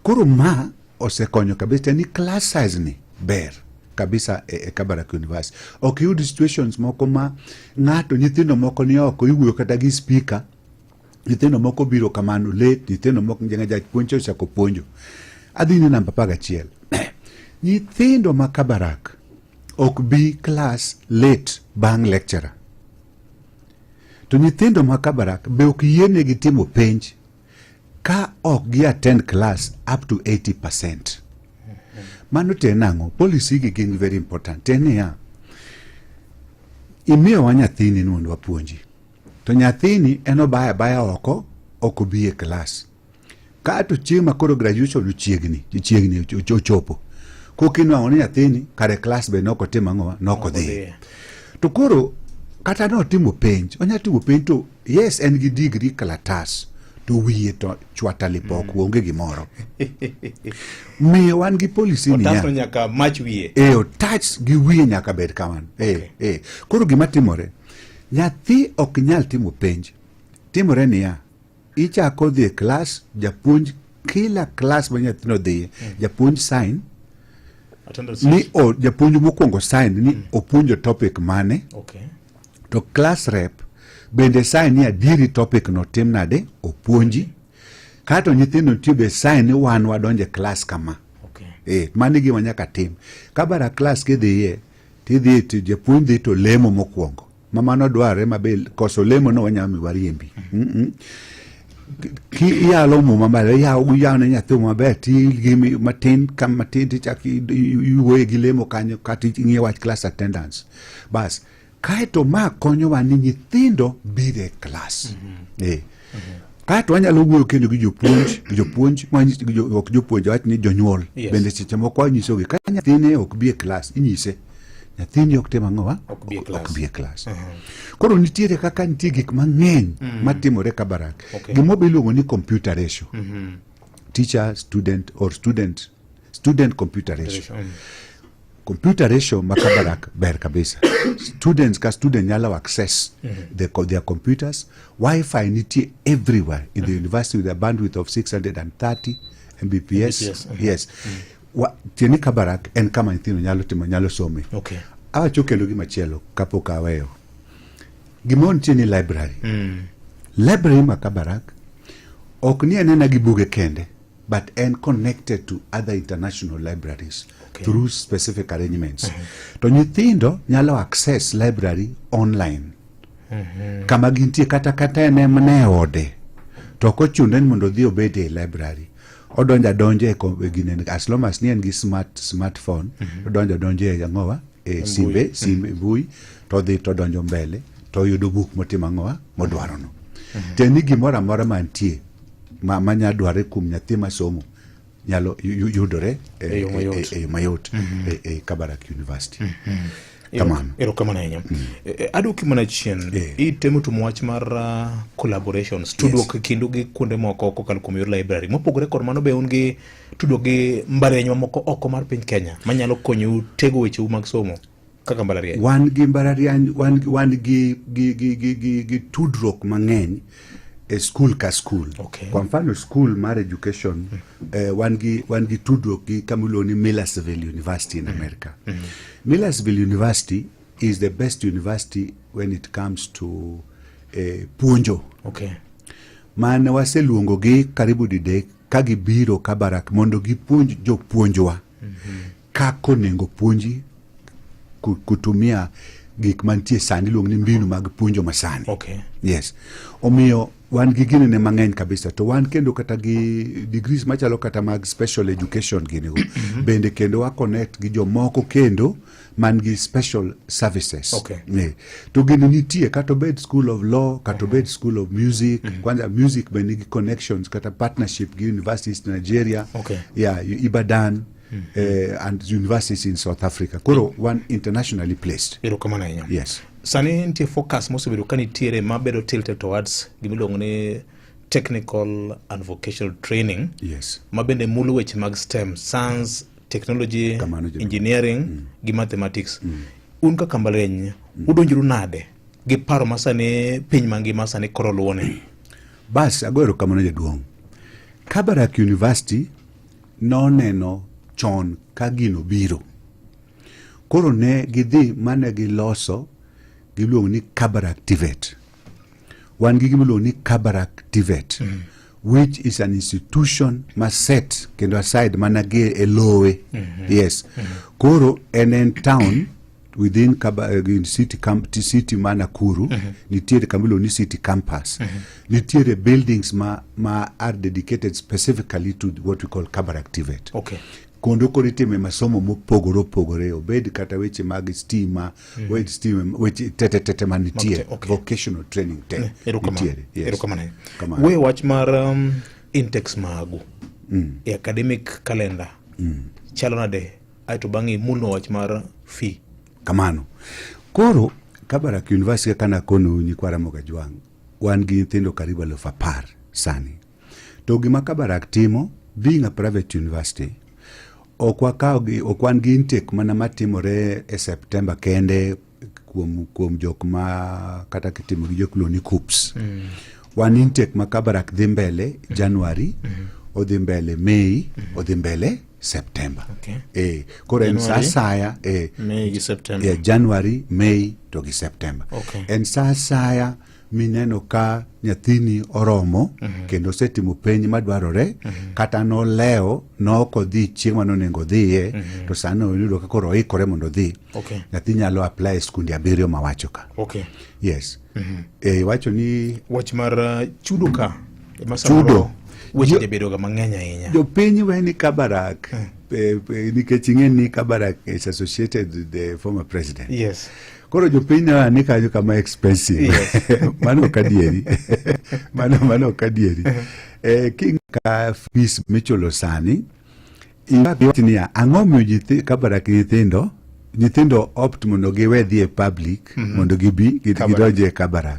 koro ma osekonyo kabisa ni class size ni ber kabisa e, e Kabarak University. Ok yud situations moko ma ng'ato nyithindo moko ni oko iwuoyo kata gi speaker nyithindo moko biro kamano late nyithindo moko njenga japuonj ochako puonjo. Adhi ni namba 11. Nyithindo ma Kabarak ok bi class late bang' lecturer. To nyithindo ma Kabarak be ok yienegi timo penj ka ok gi attend class up to 80%. Mano te nang'o? Policy gi gin very important. Te niya, imiyowa nyathini ni mondo wapuonji. To nyathini en obaya abaya oko, ok obi e class. Kato chieng' ma koro graduation ochiegni, chiegni ochopo. Koka inwang'o ni nyathini kare class be nok otimo ang'o, nok odhi. To koro kata notimo penj, onya timo penj to yes en gi degree kalatas to wiye to chwata lipok onge gimoro. Miyo wan gi policy niya. Otasno nyaka mach wiye. E otach gi wiye nyaka bed kamano. E, e. Koro gima timore, nyathi ok nyal timo penj. Timore niya, ichako dhi e klas, japuonj kila klas ma nyathino dhiye, japuonj sign Attendance ni o, japuonj mokwongo sign ni opuonjo topic mane Okay. to class rep bende sign ni adieri topic no tim nade opuonji kato nyithindo nitie be sign ni wan wadonje klas kama Okay. eh mano e gima nyaka tim kabara klas kidhiye tidhi to japuonj dhi to lemo mokwongo ma mano dwarre ma be koso lemo no wanyalo mi wariembi mm -mm. Ki iyalo muma maber iyawo iyawo ne nyathi muma maber ti gi matin ka matin tichak iwuoye gi lemo kanyo kata ing'iyo wach class attendance bas kaeto ma konyowa ni nyithindo biro e klas eh. Kaeto wanyalo wuoyo kendo gi jopuonj jopuonj wanyis- gi jo- ok jopuonj wach ni jonyuol Yes. bende seche moko wanyisogi ka nyathine ok bi e klas inyise nyathini ok tim ang'owa Ok bi e klas. ok bi e klas koro nitiere kaka nitie gik mang'eny matimore Kabarak Okay. gimobe iluongo ni computer ratio Mhm. teacher student or student student computer ratio Ratio, mm. computer ratio ma Kabarak ber kabisa students ka student nyalo access their computers wifi nitie everywhere in the university with a bandwidth of 630 mbps, Mbps, mhm. yes Wa, tieni Kabarak en kama nyithindo nyalo timo nyalo some Okay. awacho kendo gimachielo kapok aweyo gimoro nitie ni library library ma Kabarak ok ni anena gi buge kende but en connected to other international libraries Okay. through specific arrangements to nyithindo nyalo access library online kama gintie kata kata en mana e ode to ok ochuno ni mondo odhi obed e library odonjo adonja e kom- e gine as long as ni en gi smart smartphone odonjo adonja e ang'owa e simbe simbe mbui to odhi to odonjo mbele to oyudo buk motimo ang'owa modwarono mm ni gimoro amora mantie ma, manya dware kuom nyathi masomo nyalo yudore e, E yo mayot. e, e, e yo mayot e, e Kabarak University Kamano. Erokamano ahinya. Aduoki mana chien. Itemo tumo wach mar collaborations, tudruok e kindu gi kuonde moko kokalo kuom yor library. Mopogore kod mano be un gi tudruok gi mbalariany mamoko oko mar piny Kenya manyalo konyou tego wecheu mag somo kaka mbalariany. Wan gi mbalariany, wan, wan gi, gi, gi, gi, gi, gi tudruok mang'eny e skul ka skul. Okay. Kwa mfano skul mar education wan gi wan gi tudruok gi kama iluongo ni Millersville University in America. Millersville University is the best university when it comes to puonjo. Okay. Mane waseluongogi karibu didek ka gibiro Kabarak mondo gipuonj jopuonjwa kaka onego puonji kutumia gik mantie sani iluongo ni mbinu mag puonjo masani. Okay. Yes. Omiyo Wan gi ginene mang'eny kabisa to wan kendo kata gi degrees machalo kata mag special education gini go bende kendo wa connect gi jomoko kendo man gi special services. Ne. To gini nitie kata obed school of law kata obed school of music. Kwanza music be nigi connections kata partnership gi universities Nigeria. Yeah, Ibadan and universities in South Africa. Koro wan internationally placed. Erokamano ahinya. Yes. Sani nitie focus mosebedo ka nitiere mabedo tilted towards gimiluongo ni technical and vocational training. Ma bende mulo weche mag STEM, science, technology, engineering gi mathematics. Un kaka mbalariany, udonjoru nade gi paro ma sani piny mangima sani koro luwoni? Bas, ago erokamano jaduong'. Kabarak University noneno chon ka gino biro. Koro ne gidhi mane giloso giluongo ni Kabarak TVET. Wan gi gima iluongo ni Kabarak TVET, which is an institution ma set kendo aside mana gi e lowe. Yes. Koro en town within in city, camp, city ma Nakuru. Nitiere kama iluongo ni city campus. Nitiere buildings ma are dedicated specifically to what we call Kabarak TVET. Kondo koro itime masomo mopogore opogore, obed kata weche mag stima, obed stima, weche tete tete manitie. Vocational training te nitiere. Yes. Erokamano. Kamano. We wach mar intakes magu e academic calendar chalo nade, aeto bang'e imulno wach mar fee. Kamano. Koro Kabarak University kaka nakonu nyikwa Ramogi Ajwang', wan gi nyithindo karibu 10,000 sani. To gima Kabarak timo, being a private university, ok wakaw gi, ok wan gi intake mana matimore e September kende kuom jok ma kata kitimo gi jok miluongo ni KUCCPS. Wan intake ma Kabarak dhi mbele January, odhi mbele May, odhi mbele September. Koro en sa January, asaya May gi September. Yeah, January, May to gi September. En sa asaya mineno ka nyathini oromo kendo osetimo penj madwarore, kata nolewo nok odhi chieng' mane onego odhiye, to sani oyudo ka koro oikore mondo odhi. Nyathi nyalo apply e skunde 7 mawacho ka. Yes. Iwacho ni wach mar chudo ka ema samoro Chudo. weche jabedo ga mang'eny ahinya. Jopiny we ni Kabarak, nikech ing'e ni Kabarak is associated with the former president. Koro jopiny ne ni kanyo kama expensive. Mano ok adieri. Mano ok adieri. King'iyo ka fees michulo sani, iwacho niya, ang'o miyo Kabarak nyithindo opt mondo giwe dhi e public mondo gibi gidonje e Kabarak.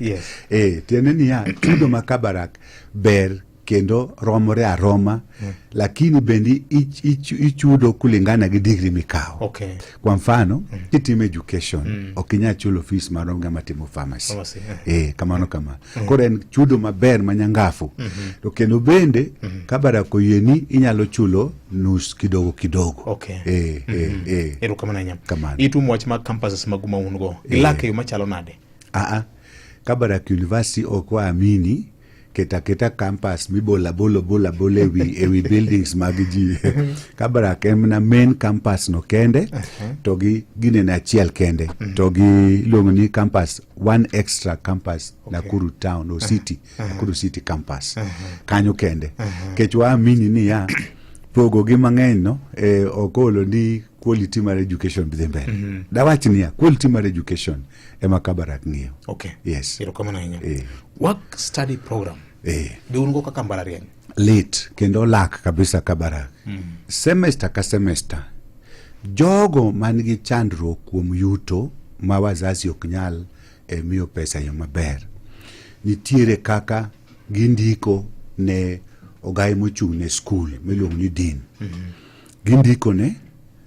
Tiende niya, chudo ma Kabarak ber kendo romore aroma, lakini bende ichudo kulingana gi degree mikawo. Kwa mfano, kitimo education, ok inyal chulo fees marom gi ng'ama timo pharmacy. Pharmacy, eh. Kamano kama. Koro en chudo maber manyangafu. To kendo bende Kabarak oyieni inyalo chulo nus kidogo kidogo. Erokamano ahinya. Kamano. Itumo wach mag campuses magu ma un go. Gilak e yo machalo nade? Kabarak University ok waamini keta keta campus mibola bolo bola bola ewi buildings mag ji. Kabarak en mana main campus no kende, to gi ginene achiel kende, to gi iluongo ni campus one extra campus. Nakuru town or city, Nakuru city campus. Kanyo kende. Kech waamini niya, pogo gi mang'eny no, ok olo ni quality mar education dhi mbele. Dawach niya, quality mar education ema Kabarak ng'iyo. Yes. Erokamano ahinya. Work study program. Be un go kaka mbalariany? Lit kendo lak kabisa Kabarak. Semester ka semester, jogo man gi chandruok kuom yuto ma wazazi ok nyal miyo pesa e yo maber, nitiere kaka gindiko ne ogai mochung' ne skul miluongo ni dean. Gindiko ne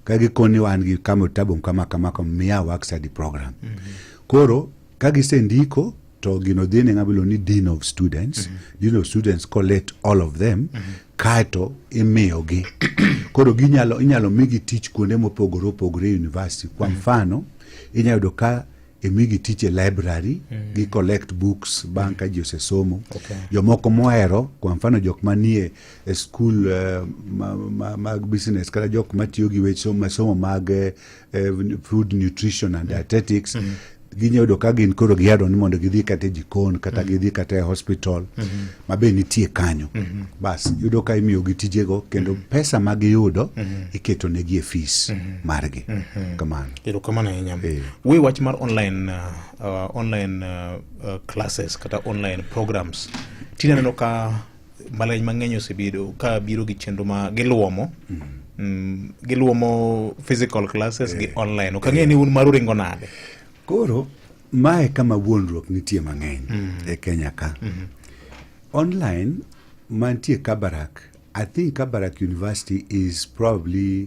ka gikoni wan gi kama tabu kama kama kama, miya work study program. Koro ka gisendiko to gino dhi ne ng'ama iluongo ni dean of students. Dean of students collect all of them, kaeto imiyogi. Koro inyalo migi tich kuonde mopogore opogore e university. Kwa mfano, inyalo yudo ka imigi tich e library, gi collect books bang' ka ji osesomo. Jomoko mohero, kwa mfano jok manie e school mag business kata jok matiyo gi weche masomo mag food nutrition and dietetics, Ginya yudo ka gin koro gihero ni mondo gidhi kata e jikon kata gidhi kata e hospital ma be nitie kanyo. Bas yudo ka imiyogi tijego kendo pesa ma giyudo iketo negi e fees margi. Kamano. Erokamano ahinya. We wach mar online online classes kata online programs. Tinde aneno ka mbalariany mang'eny osebedo ka biro gi chenro ma giluomo giluomo physical classes gi online. Ok ang'eyo ni un maru ringo nade. Koro mae kama wuondruok nitie mang'eny e Kenya ka. Online mantie Kabarak, I think Kabarak University is probably